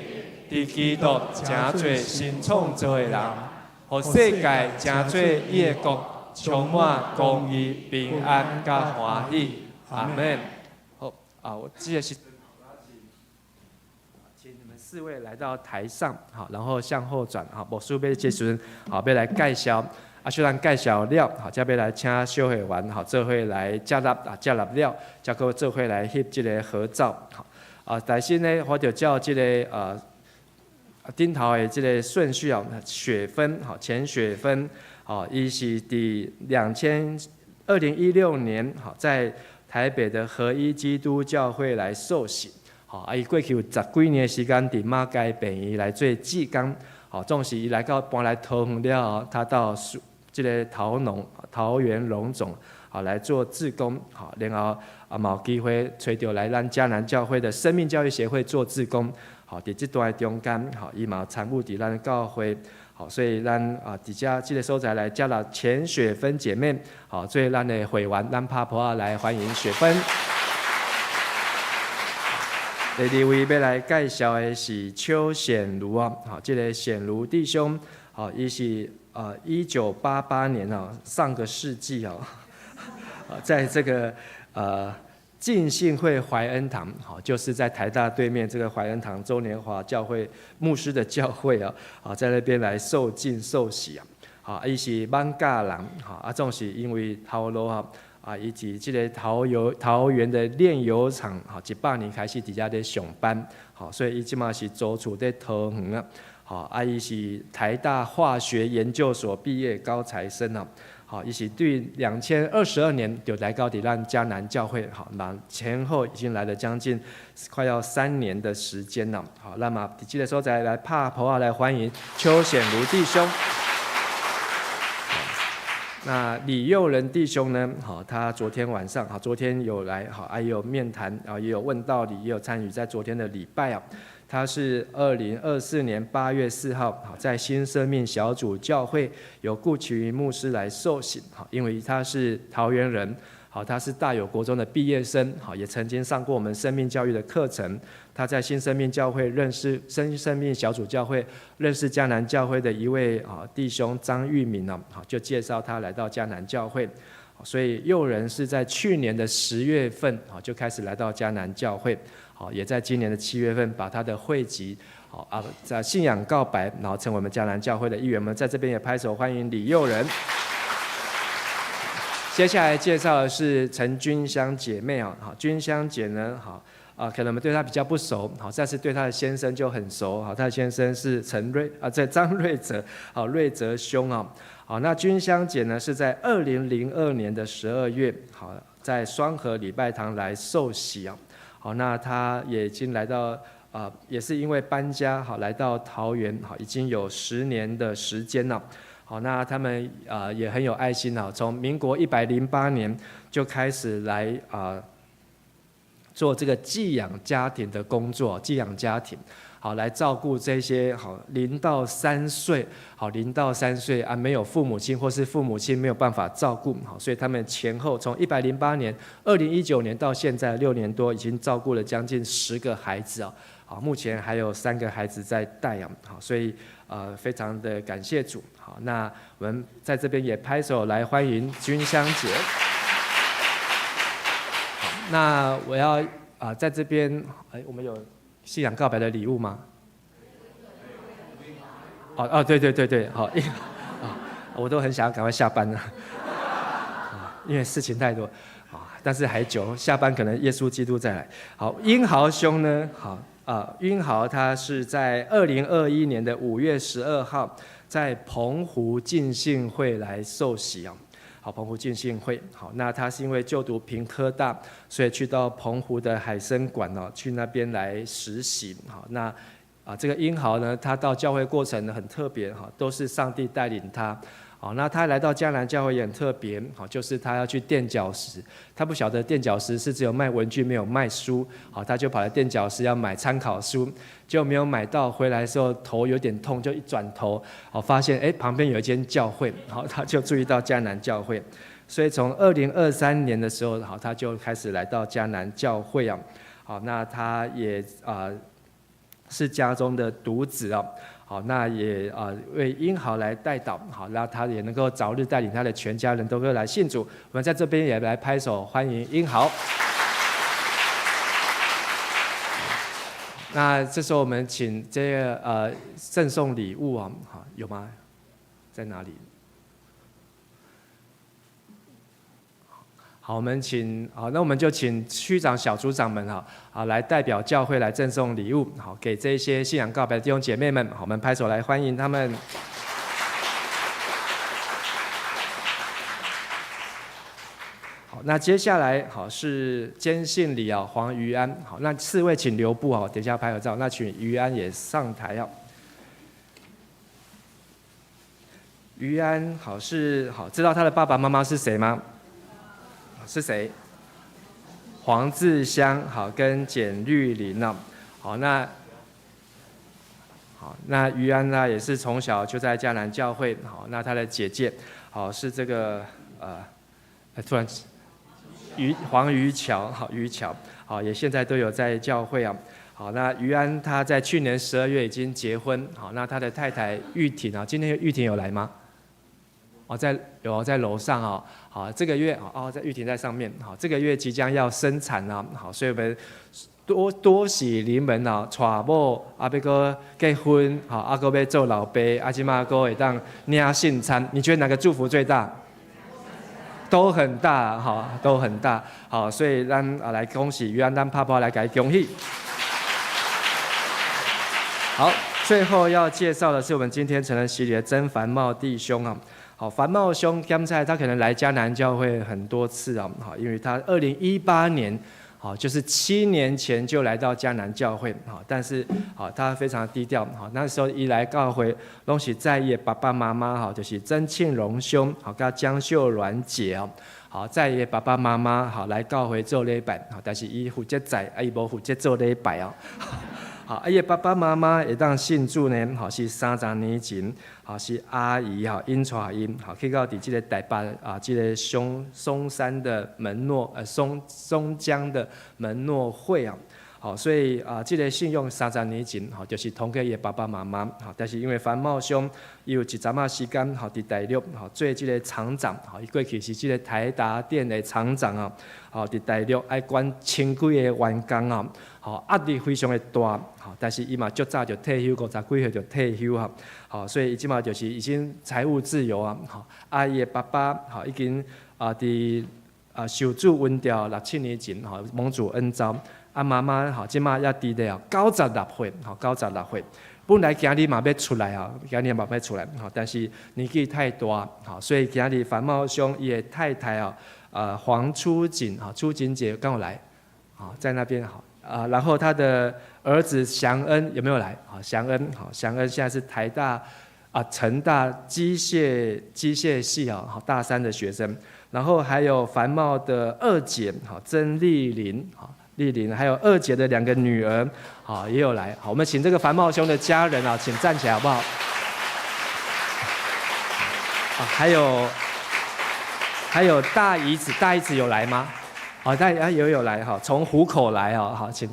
佇基督成做新創造的人，予世界成做伊的國，充滿公義、平安佮歡喜。阿門。好啊，我這個是，請你們四位來到台上，好，然後向後轉，好，牧師欲這時陣，好，欲來介紹，啊，雖然介紹了，好，才欲來請小會員，好，做伙來接納啊，接納了，才閣做伙來翕這個合照，好，啊，但是呢，我就照這個頂頭的這個順序啊，雪芬，好，錢雪芬，好，伊是佇2016年，好，在台北的合一基督教會來受洗，好，啊，伊過去有十幾年時間佇馬偕病院來做志工，好，總是伊來到搬來桃園了後，他到這個桃農桃園榮總，好來做志工，好，然後啊，嘛有機會揣著來咱迦南教會的生命教育協會做志工，好，佇這段中間，好，伊嘛參與佇咱教會，好，所以咱啊，佇遮這個所在來接納錢雪芬姐妹，好，做咱的會員，咱拍噗仔來歡迎雪芬。第二位欲來介紹的是邱顯儒啊，好，這個顯儒弟兄，好，伊是1988年啊，上個世紀哦，在這個浸信會懷恩堂，好，就是在台大對面這個懷恩堂周年華教會牧師的教會啊，啊，在那邊來受浸受洗啊，好，伊是艋舺人，好，啊，總是因為頭路啊，啊，以及這個桃園的煉油廠，好，100年開始佇遮咧上班，好，所以伊這馬是租厝佇桃園啊，好，啊，伊是台大化學研究所畢業高材生啊。好，伊是對2022年就來到佇咱迦南教會，好，那前後已經來了將近快要3年的時間了。好，那麼佇這個所在來拍噗仔來歡迎邱顯儒弟兄。那李佑仁弟兄呢？好，他昨天晚上，好，昨天有來，好，還有面談，啊，也有問道理，也有參與在昨天的禮拜啊。他是2024年8月4號，好，在新生命小組教會由顧啟雲牧師來受洗，好，因為他是桃園人，好，他是大有國中的畢業生，好，也曾經上過我們生命教育的課程。他在新生命教會認識新生命小組教會認識迦南教會的一位啊弟兄張玉敏呢，好，就介紹他來到迦南教會。所以佑仁是在去年的10月份，好，就開始來到迦南教會。好，也在今年的7月份把他的會籍，好啊，在信仰告白，然後成為我們迦南教會的一員。我們在這邊也拍手歡迎李佑仁。接下來介紹的是陳君香姐妹啊，好，君香姐呢，好啊，可能我們對她比較不熟，好，但是對她的先生就很熟，好，她的先生是陳瑞啊，在張瑞澤，好，瑞澤兄啊，好，那君香姐呢是在2002年的12月，好，在雙和禮拜堂來受洗啊。好，那他也已經來到啊，也是因為搬家，好，來到桃園，好，已經有10年的時間了。好，那他們啊也很有愛心啊，從民國108年就開始來啊做這個寄養家庭的工作，寄養家庭，好，來照顧這些好0到3歲，好零到三歲啊沒有父母親或是父母親沒有辦法照顧，好，所以他們前後從108年、2019年到現在6年多，已經照顧了將近10個孩子啊，好，目前還有三個孩子在帶養，好，所以非常的感謝主，好，那我們在這邊也拍手來歡迎君香姐。好，那我要啊在這邊，哎，我們有信仰告白的禮物嗎？哦哦，對對對對，好，啊，我都很想要趕快下班了，啊，因為事情太多，啊，但是還久，下班可能耶穌基督再來。好，英豪兄呢？好啊，英豪他是在2021年的5月12號，在澎湖浸信會來受洗啊。好，澎湖浸信會，好，那他是因為就讀屏科大，所以去到澎湖的海生館哦，去那邊來實習。好，那啊，這個英豪呢，他到教會過程呢很特別哈，都是上帝帶領他。好，那他來到迦南教會也很特別，好，就是他要去墊腳石，他不曉得墊腳石是只有賣文具沒有賣書，好，他就跑來墊腳石要買參考書，就沒有買到，回來的時候頭有點痛，就一轉頭，好，發現哎旁邊有一間教會，好，他就注意到迦南教會，所以從2023年的時候，好，他就開始來到迦南教會啊，好，那他也啊。是家中的獨子哦。好，那也啊為英豪來代禱，好，那他也能夠早日帶領他的全家人都會來信主。我們在這邊也來拍手歡迎英豪。那這時候我們請這個贈送禮物啊，好，有嗎？在哪裡？好，我們請好，那我們就請區長、小組長們哈，好來代表教會來贈送禮物，好給這些信仰告白的弟兄姐妹們，好，我們拍手來歡迎他們。好，那接下來好是堅信禮啊，黃於安，好，那四位請留步哦，等一下拍個照，那請於安也上台哦。於安好是好，知道他的爸爸媽媽是誰嗎？是誰？黃志香好，跟簡玉玲哦，好，那好，那於安呢也是從小就在迦南教會，好，那他的姐姐好是這個突然於黃於橋好，於橋好也現在都有在教會啊，好，那於安他在去年12月已經結婚，好，那他的太太玉婷啊，今天玉婷有來嗎？哦，在有在樓上哦，好，這個月哦，在玉婷在上面，好，這個月即將要生產了，好，所以我們多多喜臨門啊，娶某啊，欲閣結婚，好，啊，閣欲做老爸，啊，這馬閣會當領聖餐，你覺得哪個祝福最大？都很大，哈，都很大，好，所以咱啊來恭喜於安，咱拍拍來共伊恭喜。好，最後要介紹的是我們今天成人洗禮的曾凡茂弟兄啊。好，凡茂兄剛才他可能來迦南教會很多次啊，好，因為他2018年，好，就是7年前就來到迦南教會，好，但是好，他非常低調，好，那時候一來教會，攏是在伊的爸爸媽媽，好，就是曾慶榮兄，好，佮江秀鸞姐哦，好，載伊的爸爸媽媽，好，來教會做禮拜，好，但是伊負責載，啊，伊無負責做禮拜哦。好，啊，伊的爸爸媽媽會當信主呢，好，是30年前，好，是阿姨哈，𪜶帶𪜶，好，去到佇這個台北啊，這個松松山的門諾，松松江的門諾會啊，好，所以啊，這個信仰30年前，好，就是通過伊的爸爸媽媽，好，但是因為凡茂兄伊有一陣仔時間，好，佇大陸，好，做這個廠長，好，伊過去是這個台達電的廠長啊，好，佇大陸愛管千幾個員工啊。好，壓力非常的大，好，但是伊嘛足早就退休，50幾歲就退休啊，好，所以伊這馬就是已經財務自由啊，好，啊，伊的爸爸好已經啊佇啊受主恩召6、7年前，吼蒙主恩召，啊媽媽吼這馬猶佇咧哦96歲，吼96歲，本來今日嘛欲出來啊，今日嘛欲出來，吼，但是年紀太大，吼，所以今日凡茂兄伊的太太哦，黃初錦，吼初錦姐剛有來，好，在那邊好。啊，然後他的兒子祥恩有沒有來？好，祥恩，好，祥恩現在是台大啊，成大機械系啊，好，大三的學生。然後還有凡茂的二姐，好，曾麗玲，好，麗玲，還有二姐的2個女兒，好，也有來。好，我們請這個凡茂兄的家人啊，請站起來好不好？啊，還有大姨子，大姨子有來嗎？好，大家也有來哈，從湖口來哦，好，請，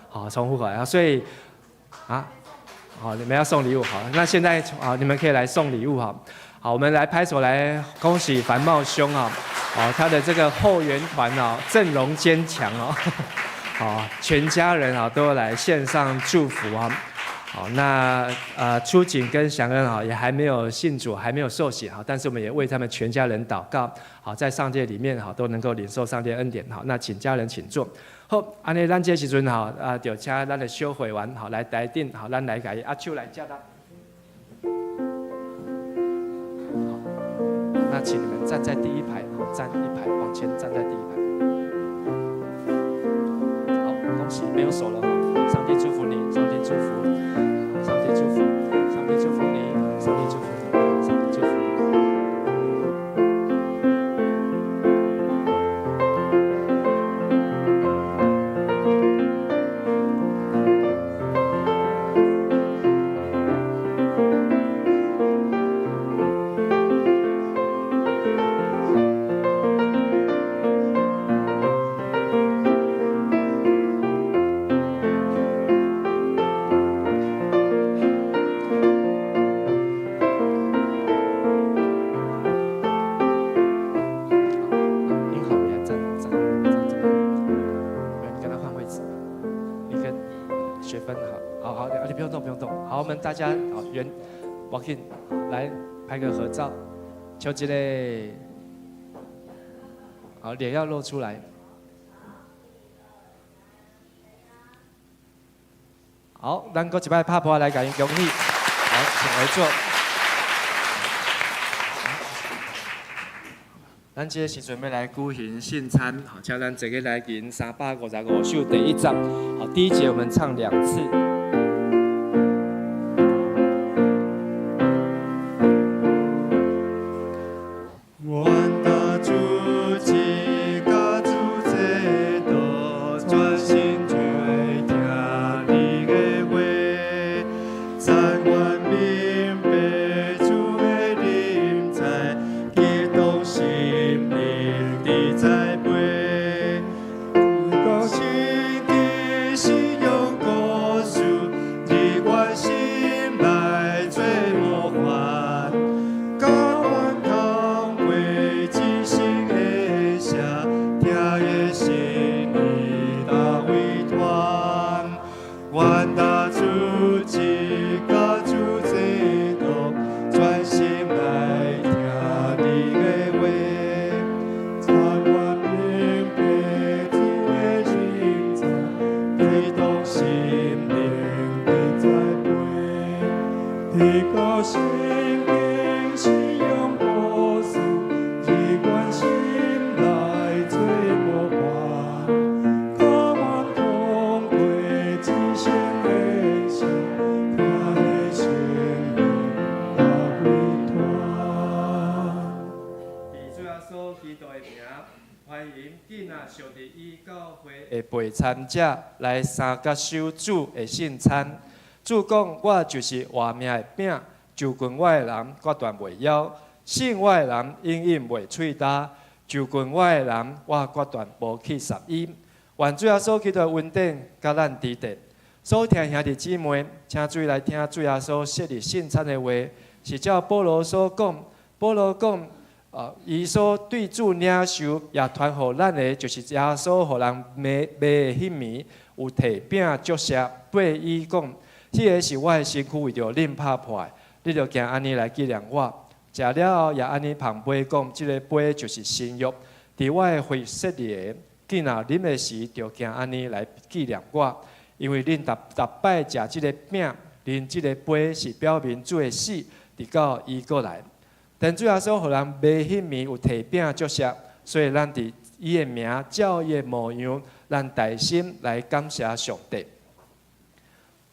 好，從湖口來，所以，啊，好，你們要送禮物，好，那現在啊，你們可以來送禮物哈，好，我們來拍手來恭喜凡茂兄啊，好，他的這個後援團哦，陣容堅強哦，好，全家人啊都來獻上祝福啊。好，那初錦跟祥恩啊也還沒有信主，還沒有受洗哈，但是我們也為他們全家人禱告，好，在上帝裡面哈都能夠領受上帝恩典。好，那請家人請坐。好，按呢咱這時陣吼啊，就請咱的小會員好來台頂，好，咱來共伊握手來接啦。好，那請你們站在第一排，好，站一排，往前站在第一排。好，恭喜，沒有手了，上帝祝福你，上帝祝福。上帝祝福，上帝祝福你，上帝祝福你，上帝祝福你。好，我們大家好，遠，我緊來拍個合照，笑一個，好，臉要露出來。好，咱閣一擺拍噗來共𪜶恭喜。好，請回座。咱這個時陣欲來舉行聖餐，好，請咱坐起來吟355首第一節。好，第一節我們唱兩次。願大主一家主這道，專心追聽你的話，但願明白主的臨在，激動心靈的栽培，講聖經信仰故事，你願心內做模範。甘願通過一生的寫，疼的心意大委託。願大主一家主這道，專心來聽你的話。但願明白主的臨在，激動心靈的栽培。提高聖經信仰故事，你願心內做模範，渴望通過一生的寫，疼的心意大委託。佇主耶穌基督的名，歡迎囝仔受佇伊教會的陪餐者來相佮守主的聖餐。主講：我就是活命的餅，就近我的人決斷袂枵；信我的人永遠袂喙焦。就近我的人，我決斷無去殺伊。願主耶穌基督的恩典佮咱佇咧。所聽兄弟姊妹，請注意來聽主耶穌設立聖餐的話，是照保羅所講。保羅講。啊！伊所對主領受，也傳予咱的，就是耶穌予人賣賣的彼暝，有提餅祝謝，對伊講：這个是我的身軀，為著恁拍破的，你著行按呢來紀念我。食了後，也按呢捧杯講：這个杯就是新約，佇我的血設立的。囝若啉的時，著行按呢來紀念我。因為恁逐逐擺食這个餅，啉這个杯，是表明主的死，直到伊閣來。但主耶穌予人賣彼暝有提餅祝謝，所以咱佇伊的名照伊的模樣，咱大心來感謝上帝。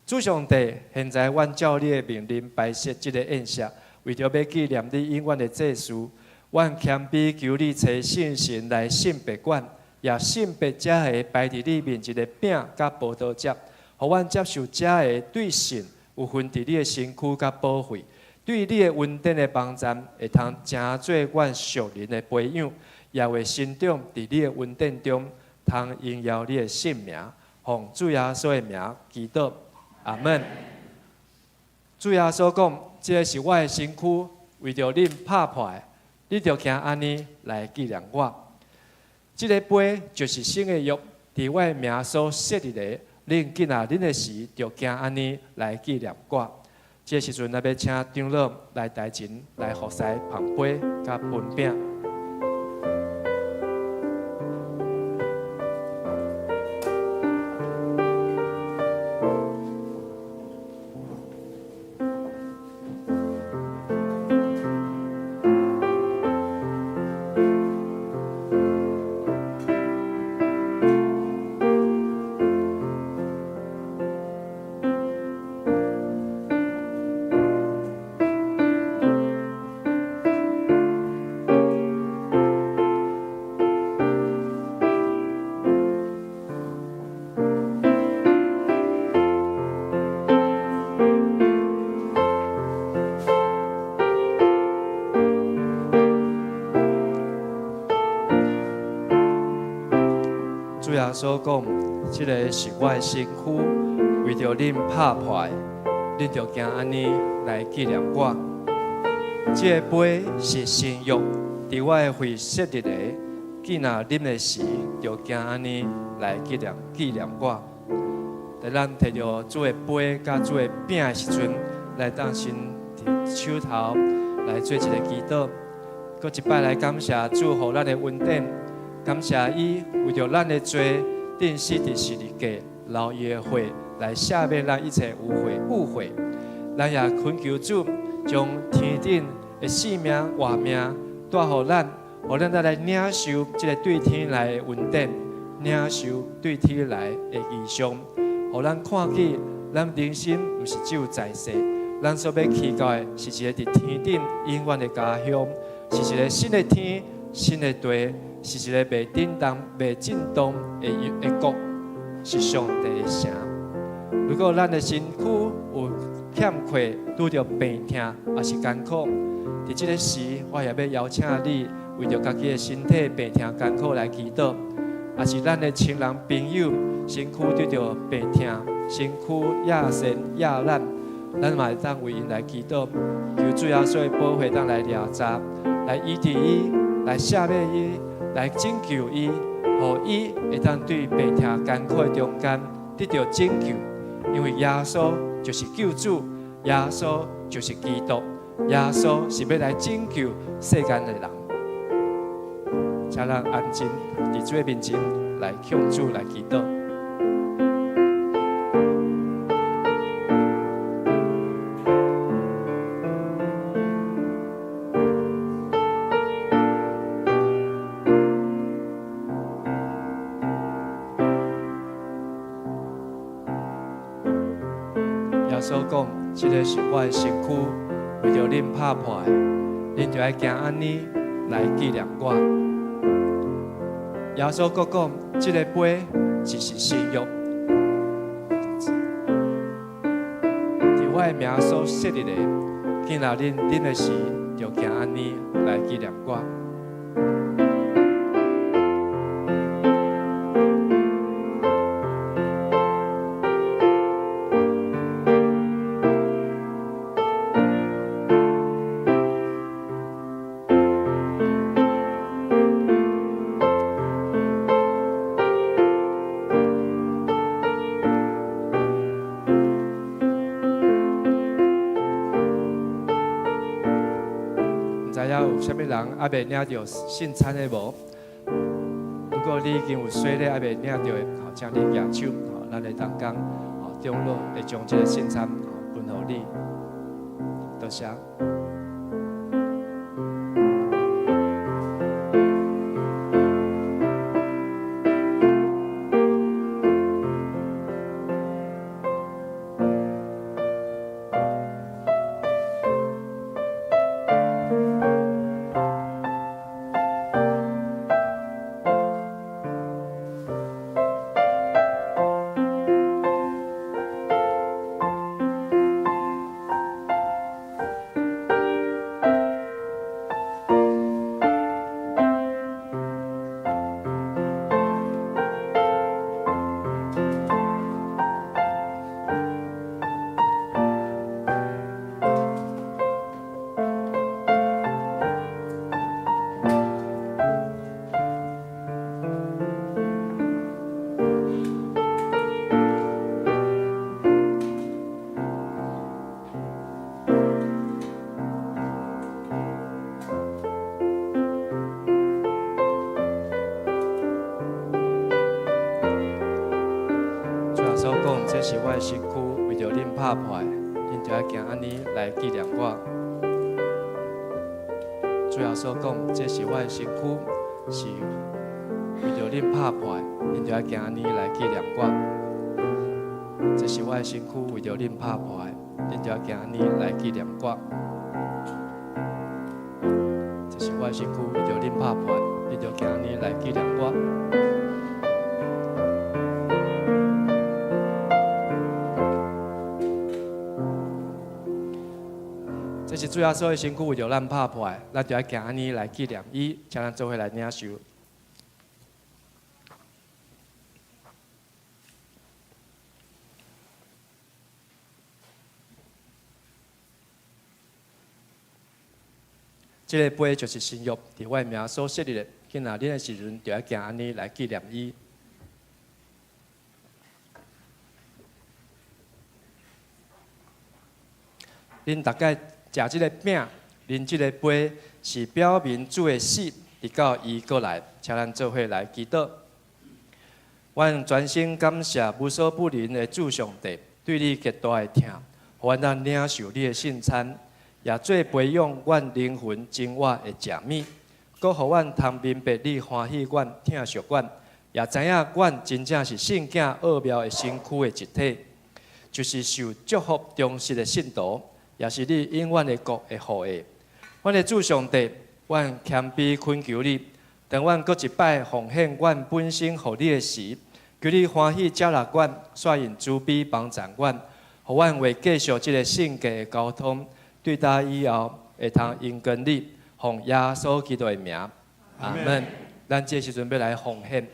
主上帝，現在阮照你的命令擺設這个宴席，為著欲紀念你永遠的祭司，阮謙卑求你差聖神來聖別阮，也聖別這个擺佇你面前的餅佮葡萄汁，予阮接受這个對信有份佇你的身軀佮寶血。對你的恩典的幫贊，會通成做阮屬靈的培養，也會成長佇你的恩典中，通榮耀你的聖名。奉主耶穌的名祈禱，阿門。主耶穌講：這个是我的身軀，為著恁拍破的，你著行按呢來紀念我。這个杯就是新的約，佇我的名所設立的。恁囝若啉的時，著行按呢來紀念我。這个時陣，咱欲請長老來台前來服侍捧杯佮分餅。主耶穌講：這个是我的身軀，為著恁拍破的，恁著行按呢來紀念我。這个杯是新約，佇我的血設立的，囝若啉的時，著行按呢來紀念紀念我。等咱提著主的杯佮主的餅的時陣，來當先佇手頭來做一个祈禱。閣一擺來感謝主予咱的恩典，感謝伊為著咱的罪，釘死佇十字架，流伊的血來赦免咱一切污穢誤會。咱也懇求主將天頂的性命活命帶予咱，予咱來領受這个對天來的恩典，領受對天來的異象，予咱看見咱人生毋是只有在世，咱所欲去到的是一个佇天頂永遠的家鄉，是一个新的天、新的地，是一个袂振動、袂震動的國，是上帝的城。如果咱的身軀有欠缺，拄著病痛，抑是艱苦，佇這个時，我也欲邀請你，為著家己的身體病痛艱苦來祈禱，抑是咱的親人朋友身軀拄著病痛，身軀壓身壓難，咱嘛會當為𪜶來祈禱，求主耶穌的寶血當來掠查，來醫治伊，來赦免伊，來拯救伊，予伊會當對病痛艱苦的中間得著拯救。因為耶穌就是救主，耶穌就是基督，耶穌是欲來拯救世間的人。請咱安靜佇主的面前來向主來祈禱。耶穌講：這个是我的身軀，為著恁拍破的，恁著愛行按呢來紀念我。耶穌閣講：這个杯就是新約，佇我的名所設立的。囝若恁啉的時，就行按呢來紀念我。毋知影有啥物人猶未領著聖餐的無？如果你已經有洗禮猶未領著的，吼，請你舉手，吼，咱的同工，吼，長老會將這个聖餐，吼，分予你。多謝。主耶穌講：這是我的身軀，為著恁拍破的，恁著愛行按呢來紀念我。主耶穌講：這是我的身軀，是為著恁拍破的，恁著愛行按呢來紀念我。這是我的身軀，為著恁拍破的，恁著愛行按呢來紀念我。這是我的身軀，為著恁拍破的，恁著行按呢來紀念我。這是主耶穌的身軀，為著咱拍破的，咱著愛行按呢來紀念伊，請咱做伙來領受。這个杯就是新約，佇我的名所設立的。囝若啉的時陣，著愛行按呢來紀念伊。恁逐家食這个餅，啉這个杯，是表明主的死，直到伊閣來。請咱做伙來祈禱。阮全心感謝無所不能的主上帝，對你極大的疼，予阮通領受你的聖餐，也做培養阮靈魂真我的食物，閣予阮通明白你歡喜阮、疼惜阮，也知影阮真正是聖囝奧妙的身軀的一體，就是受祝福忠實的信徒，也是你永遠的國的後裔。阮的主上帝，阮謙卑懇求你，當阮閣一擺奉獻阮本身予你的時，求你歡喜接納阮，煞用慈悲幫助阮，予阮會繼續這個聖潔的交通，對今以後會通榮光你，奉耶穌基督的名，阿門。咱這時陣欲來奉獻，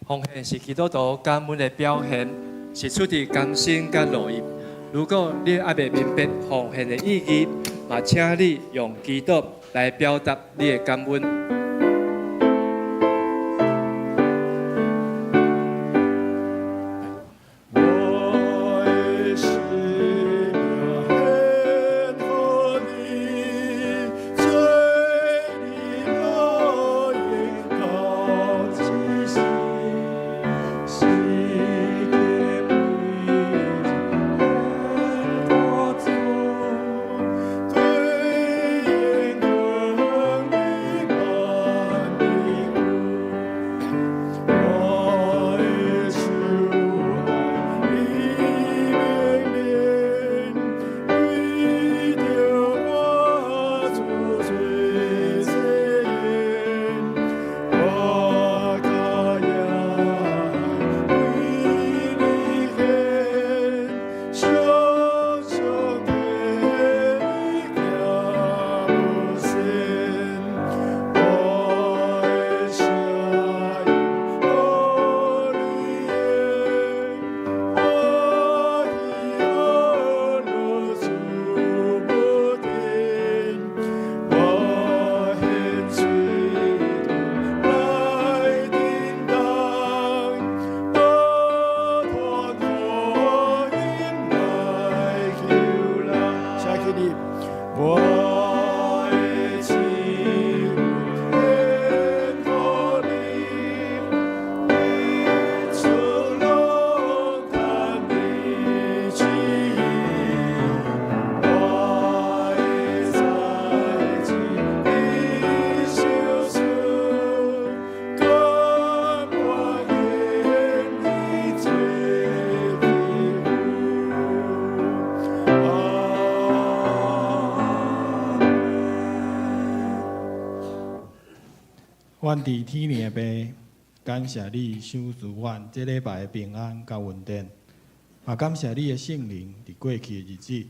奉獻是基督徒感恩的表現，是出自甘心佮樂意。如果你猶未明白奉獻的意義，嘛請你用祈禱來表達你的感恩。我的生命獻予你，做你樂園到這世，世間為我主，對榮光你萬里有，我的手愛你命令，為著我主做祭獻，我甲耶為你獻，常常替你行無線，我的聲音予你應，我喜樂主無停，我獻喙唇來叮當，不斷福音來求人。請起立。我的心獻予你，一出攏趁你旨意，我的才智你賞賜，甘願獻你做祭物。阿門。阮佇天靈的父，感謝你賞賜阮這禮拜的平安佮穩定，嘛感謝你的聖靈佇過去的日子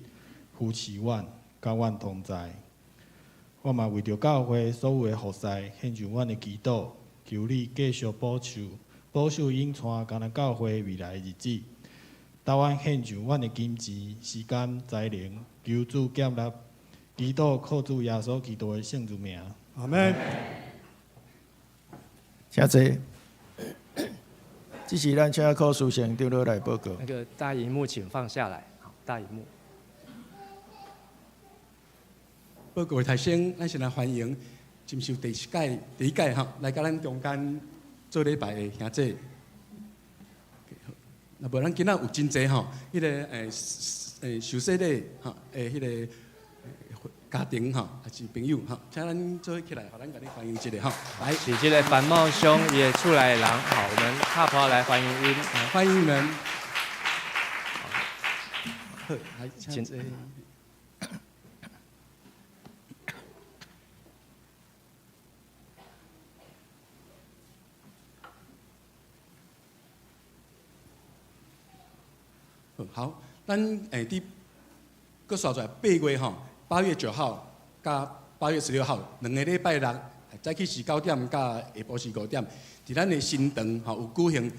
扶持阮，佮阮同在。我嘛為著教會所有的服侍獻上阮的祈禱，求你繼續保守、保守引帶迦南教會未來的日子。帶阮獻上阮的金錢、時間、才能，求主建立，祈禱靠主耶穌基督的聖子名。阿門。請坐。這時咱請柯書成長老來報告。那個大螢幕請放下來，好，大螢幕。報告的頭先，咱先來歡迎接受第一屆、第一屆吼來佮咱中間做禮拜的兄姐。若無咱今仔有真濟吼，彼个受洗禮吼，彼个家庭吼，抑是朋友吼，請咱做伙起來，予咱共你歡迎一下吼。來，是這個樊茂兄伊厝內的人，好，我們拍破來歡迎𪜶，歡迎你們。好，來，請坐。好，咱佇閣煞出來八月吼，8月9號佮8月16號兩个禮拜六，早起是9點到下晡是5點，佇咱的新庄吼有舉行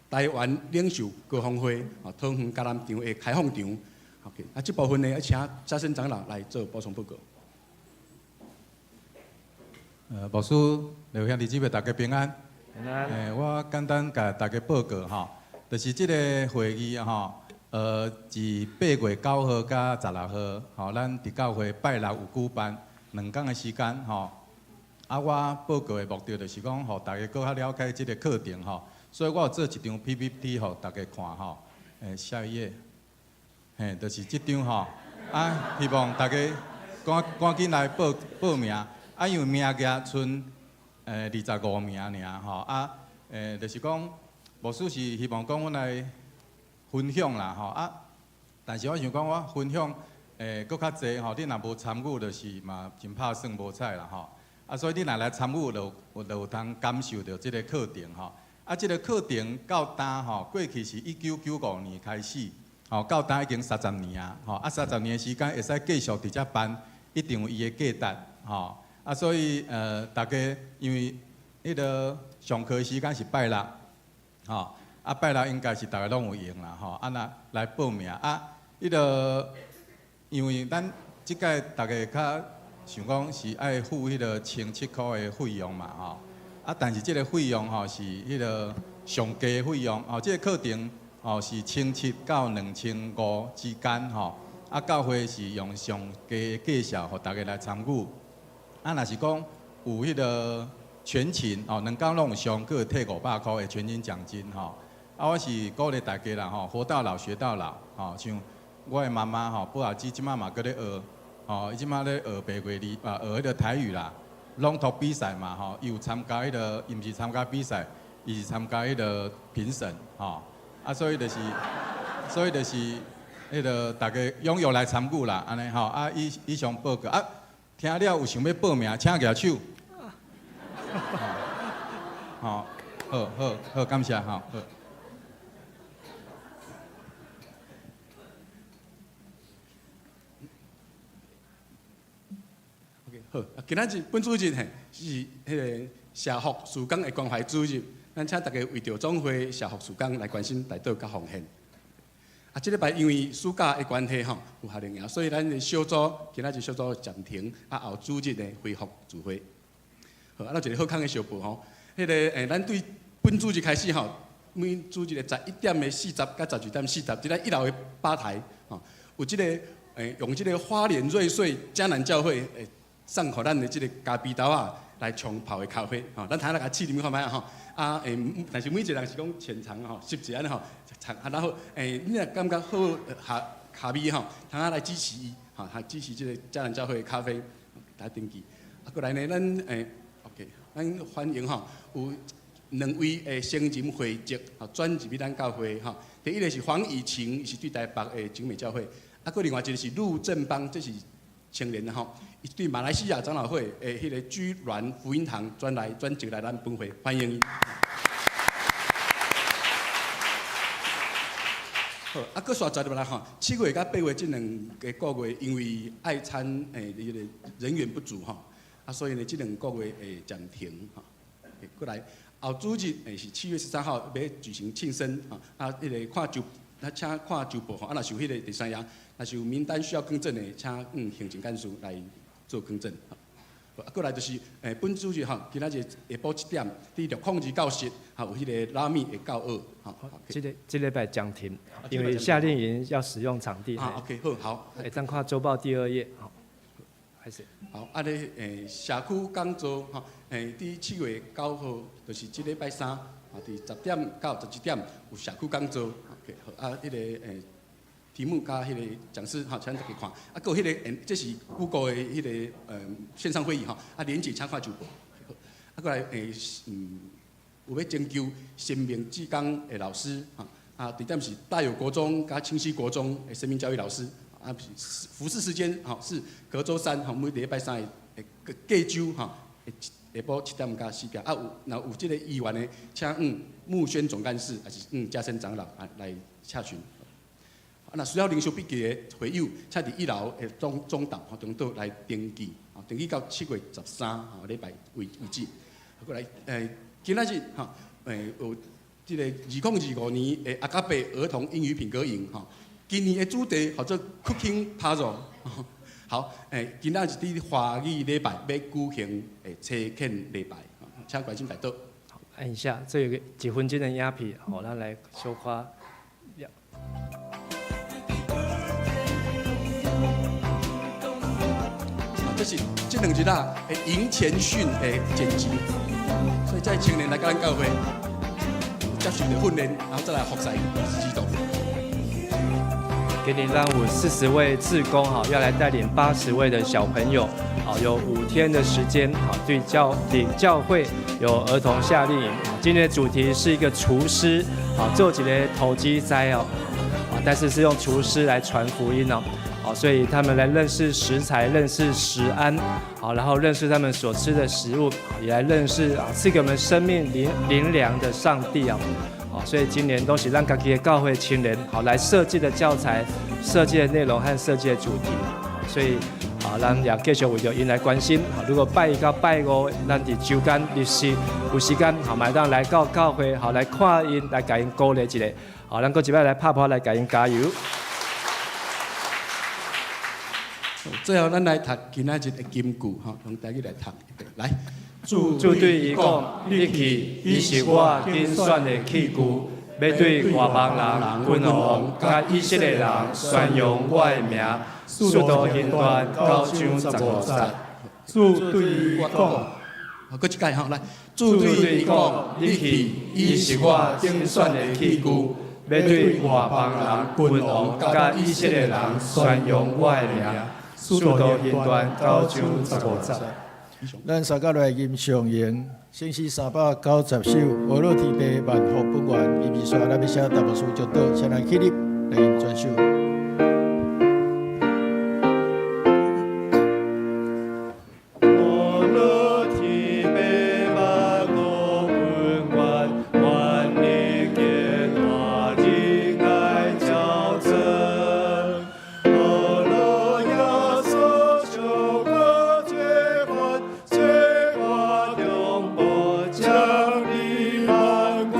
台灣領袖高峰會，吼桃園嘉南場的開放場。OK，啊，這部分呢，愛請嘉生長老來做補充報告。牧師、劉兄弟姊妹，大家平安。平安。我簡單共大家報告吼，就是這个會議吼，伫8月9號佮16號，吼，咱佇教會拜六有舉辦兩工的時間，吼。啊，我報告的目的就是講，予大家閣較了解這个課程，吼。所以我有做一張 PPT 予大家看，吼。下一頁，嘿，就是這張吼。啊，希望大家趕趕緊來報報名。啊，因為名額賰25名爾，吼。啊，就是講，牧師是希望講阮來分享啦，吼啊！但是我想講，我分享閣較濟吼，你若無參與，就是嘛真拍算無彩啦，吼！啊，所以你若來參與，就有通感受著這个課程吼。啊，這个課程到今吼，過去是1995年開始，吼，到今已經三十年啊，吼啊，三十年的時間會使繼續佇遮辦，一定有伊的價值，吼啊，所以大家因為彼个上課的時間是拜六，吼。啊，拜六應該是逐家攏有閒啦，吼！啊，若來報名啊，彼个因為咱這屆逐家較想講是愛付彼个千七箍的費用嘛，吼！啊，但是這个費用吼是彼个上低費用，吼，這个課程吼是1700到2500之間，吼！啊，教會是用上低的價數，予大家來參與。啊，若是講有彼个全勤，吼，兩工攏有上，閣會退500箍的全勤獎金，吼。啊，我是鼓勵大家啦，吼，活到老學到老，吼，像我的媽媽吼，寶阿姊這馬嘛閣咧學，吼，伊這馬咧學白話字，啊，學彼个台語啦，朗讀比賽嘛，吼，伊有參加彼个，伊毋是參加比賽，伊是參加彼个評審，吼，啊，所以就是，彼个大家踴躍來參與啦，按呢吼，啊，以上報告，啊，聽了有想欲報名，請舉手。吼，好好好，感謝吼，好。好，今仔日本主日嘿是彼个社福事工的關懷主日，咱請大家為著總會社福事工來關心、代禱佮奉獻。啊，這禮拜因為暑假的關係吼，有夏令營，所以咱的小組今仔日小組暫停，啊後主日呢恢復聚會。好，啊，咱一个好康的小報吼，彼个咱對本主日開始吼，每主日的11點40佮12點40，佇咱一樓的吧台吼，有這个用這个花蓮瑞穗迦南教會送予咱的這个咖啡豆仔來沖泡的咖啡，吼，咱通來共試啉看覓吼。啊，但是每一個人是講淺嘗吼，翕一下按呢吼，嘗啊，然後你若感覺好咖咖啡吼，通仔來支持伊，吼，支持這个迦南教會的咖啡，來登記。啊，過來呢，咱OK，咱歡迎吼，有兩位的成人會籍，吼，轉入去咱教會吼。第一个是黃以晴，伊是對台北的景美教會，啊，閣另外一个是陸正邦，這是青年吼，伊對馬來西亞長老會的彼个居鑾福音堂轉來轉籍來咱本會，歡迎伊。好，啊，閣煞轉入來吼，7月佮8月這兩个月，因為愛餐彼个人員不足吼，啊，所以呢，這兩個月會暫停吼。過來後主日是7月13號欲舉行慶生，吼，啊，彼个看周，啊，請看週報吼，啊，若是有彼个第三頁，若是有名單需要更正的，請行政幹事來做更正。啊，過來就是本主日吼，今仔日下晡7點，佇602教室，吼有彼个拉米的教學，吼。這禮拜暫停，因為夏令營要使用場地。啊，OK，好，好。會當看週報第二頁，好。開始。好，啊咧，社區講座，吼，佇7月9號，就是這禮拜三，啊，佇10點到11點有社區講座，OK，好，啊，彼个題目佮彼个講師，吼，請大家看，啊，閣有彼个，這是 Google 的彼个線上會議，吼，啊，連結請看週報。好，啊，過來，有欲徵求生命志工的老師，吼，啊，地點是大有國中佮清溪國中的生命教育老師，啊，服事時間，吼，是隔週三，吼，每禮拜三的隔週，吼，下晡7點到4點，啊，有若有這个意願的，請慕宣總幹事，還是嘉生長老啊來洽詢。啊，若需要靈修筆記的會友，請佇一樓的中中島吼中島來登記，吼，登記到7月13號禮拜為為止。過來，今仔日吼，有這个2025年的阿加貝兒童英語品格營，吼，今年的主題號做 Cooking Puzzle。好，今仔日佇華語禮拜欲舉行的初遣禮拜，請關心代禱。好，按一下，這有個幾分鐘的影片，好，咱來小可。這是這兩日啊的營前訓的剪輯，所以這青年來佮咱教會接受著訓練，然後再來服侍基督。今年咱有40位志工哈，要來帶領80位的小朋友，好，有5天的時間，好，對教會有兒童夏令營。今天的主題是一個廚師，好，做一個投機災哦，啊，但是是用廚師來傳福音哦，好，所以他們來認識食材，認識食安，好，然後認識他們所吃的食物，也來認識啊賜給我們生命靈糧的上帝啊。所以今年都是咱家己的教會青年好來設計的教材、設計的內容和設計的主題。所以啊，咱也繼續為著𪜶來關心。如果拜一到拜五，咱佇週間日時有時間，好嘛會當來到教會，好來看𪜶，來共𪜶鼓勵一下。好，咱閣一擺來拍噗來共𪜶加油。最後，咱來讀今仔日的金句，吼，用台語來讀一遍，來。主對伊講：你去，伊是我揀選的器具，欲對外邦人、君王、佮以色列人宣揚我的名。使徒行傳9章15節。主對伊講，好，閣一擺吼，來。主對伊講：你去，伊是我揀選的器具，欲對外邦人、君王、佮以色列人宣揚我的名。使徒行傳9章15節。咱三甲來吟上詠，聖詩390首，阿樂天父萬福本源，伊彌刷咱欲請大牧師祝禱，先來起立來吟全首。阿樂天父萬福本源，願你堅大仁愛澆灌。阿樂耶穌救我罪犯，罪我永不將你判官。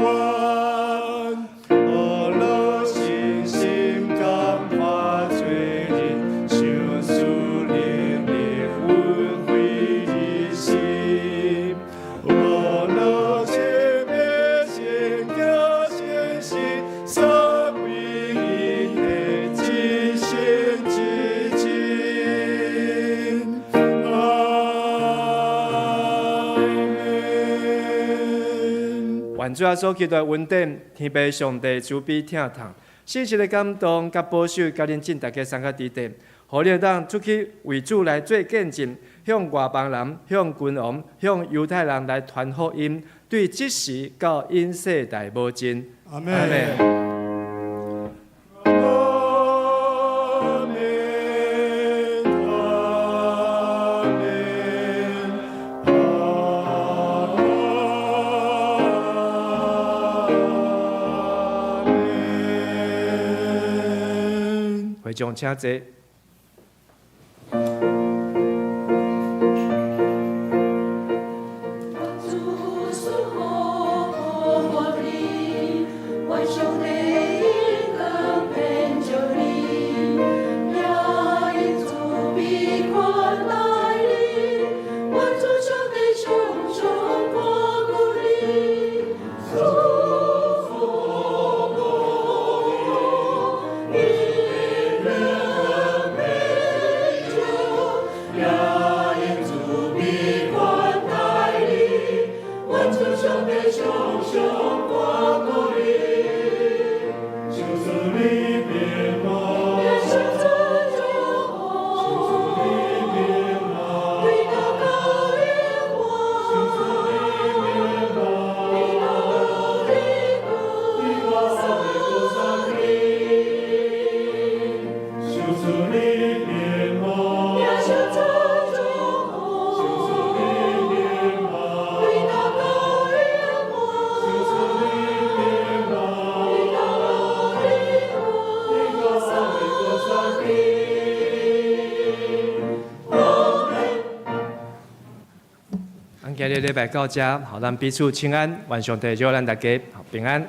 阿樂信心感化罪人，賞賜靈力恩惠日新。阿樂前面先行先行，三位一體至聖至真。阿門。願主耶穌基督的恩典，天父上帝慈悲疼痛，聖神的感動佮保守，佮恁眾逐家三個佇底，予恁會當出去為主來做見證，向外邦人、向君王、向猶太人來傳福音，對這時到永世代無盡。阿門。阿門。阿門，阿門，阿門。會眾請坐。主賜福予你，願上帝榮光遍照你，也用慈悲款待你，願主上帝常常看顧你，祝福你，榮光遍照，也用慈悲款待你。願主上帝常常看顧你，求賜你平安，耶穌主祝福，你平安，對到高榮華，你到高你求賜你平安，耶穌主祝福，對到高榮華，你到高你。咱今日禮拜到這，予咱彼此請安，願上帝祝咱大家平安。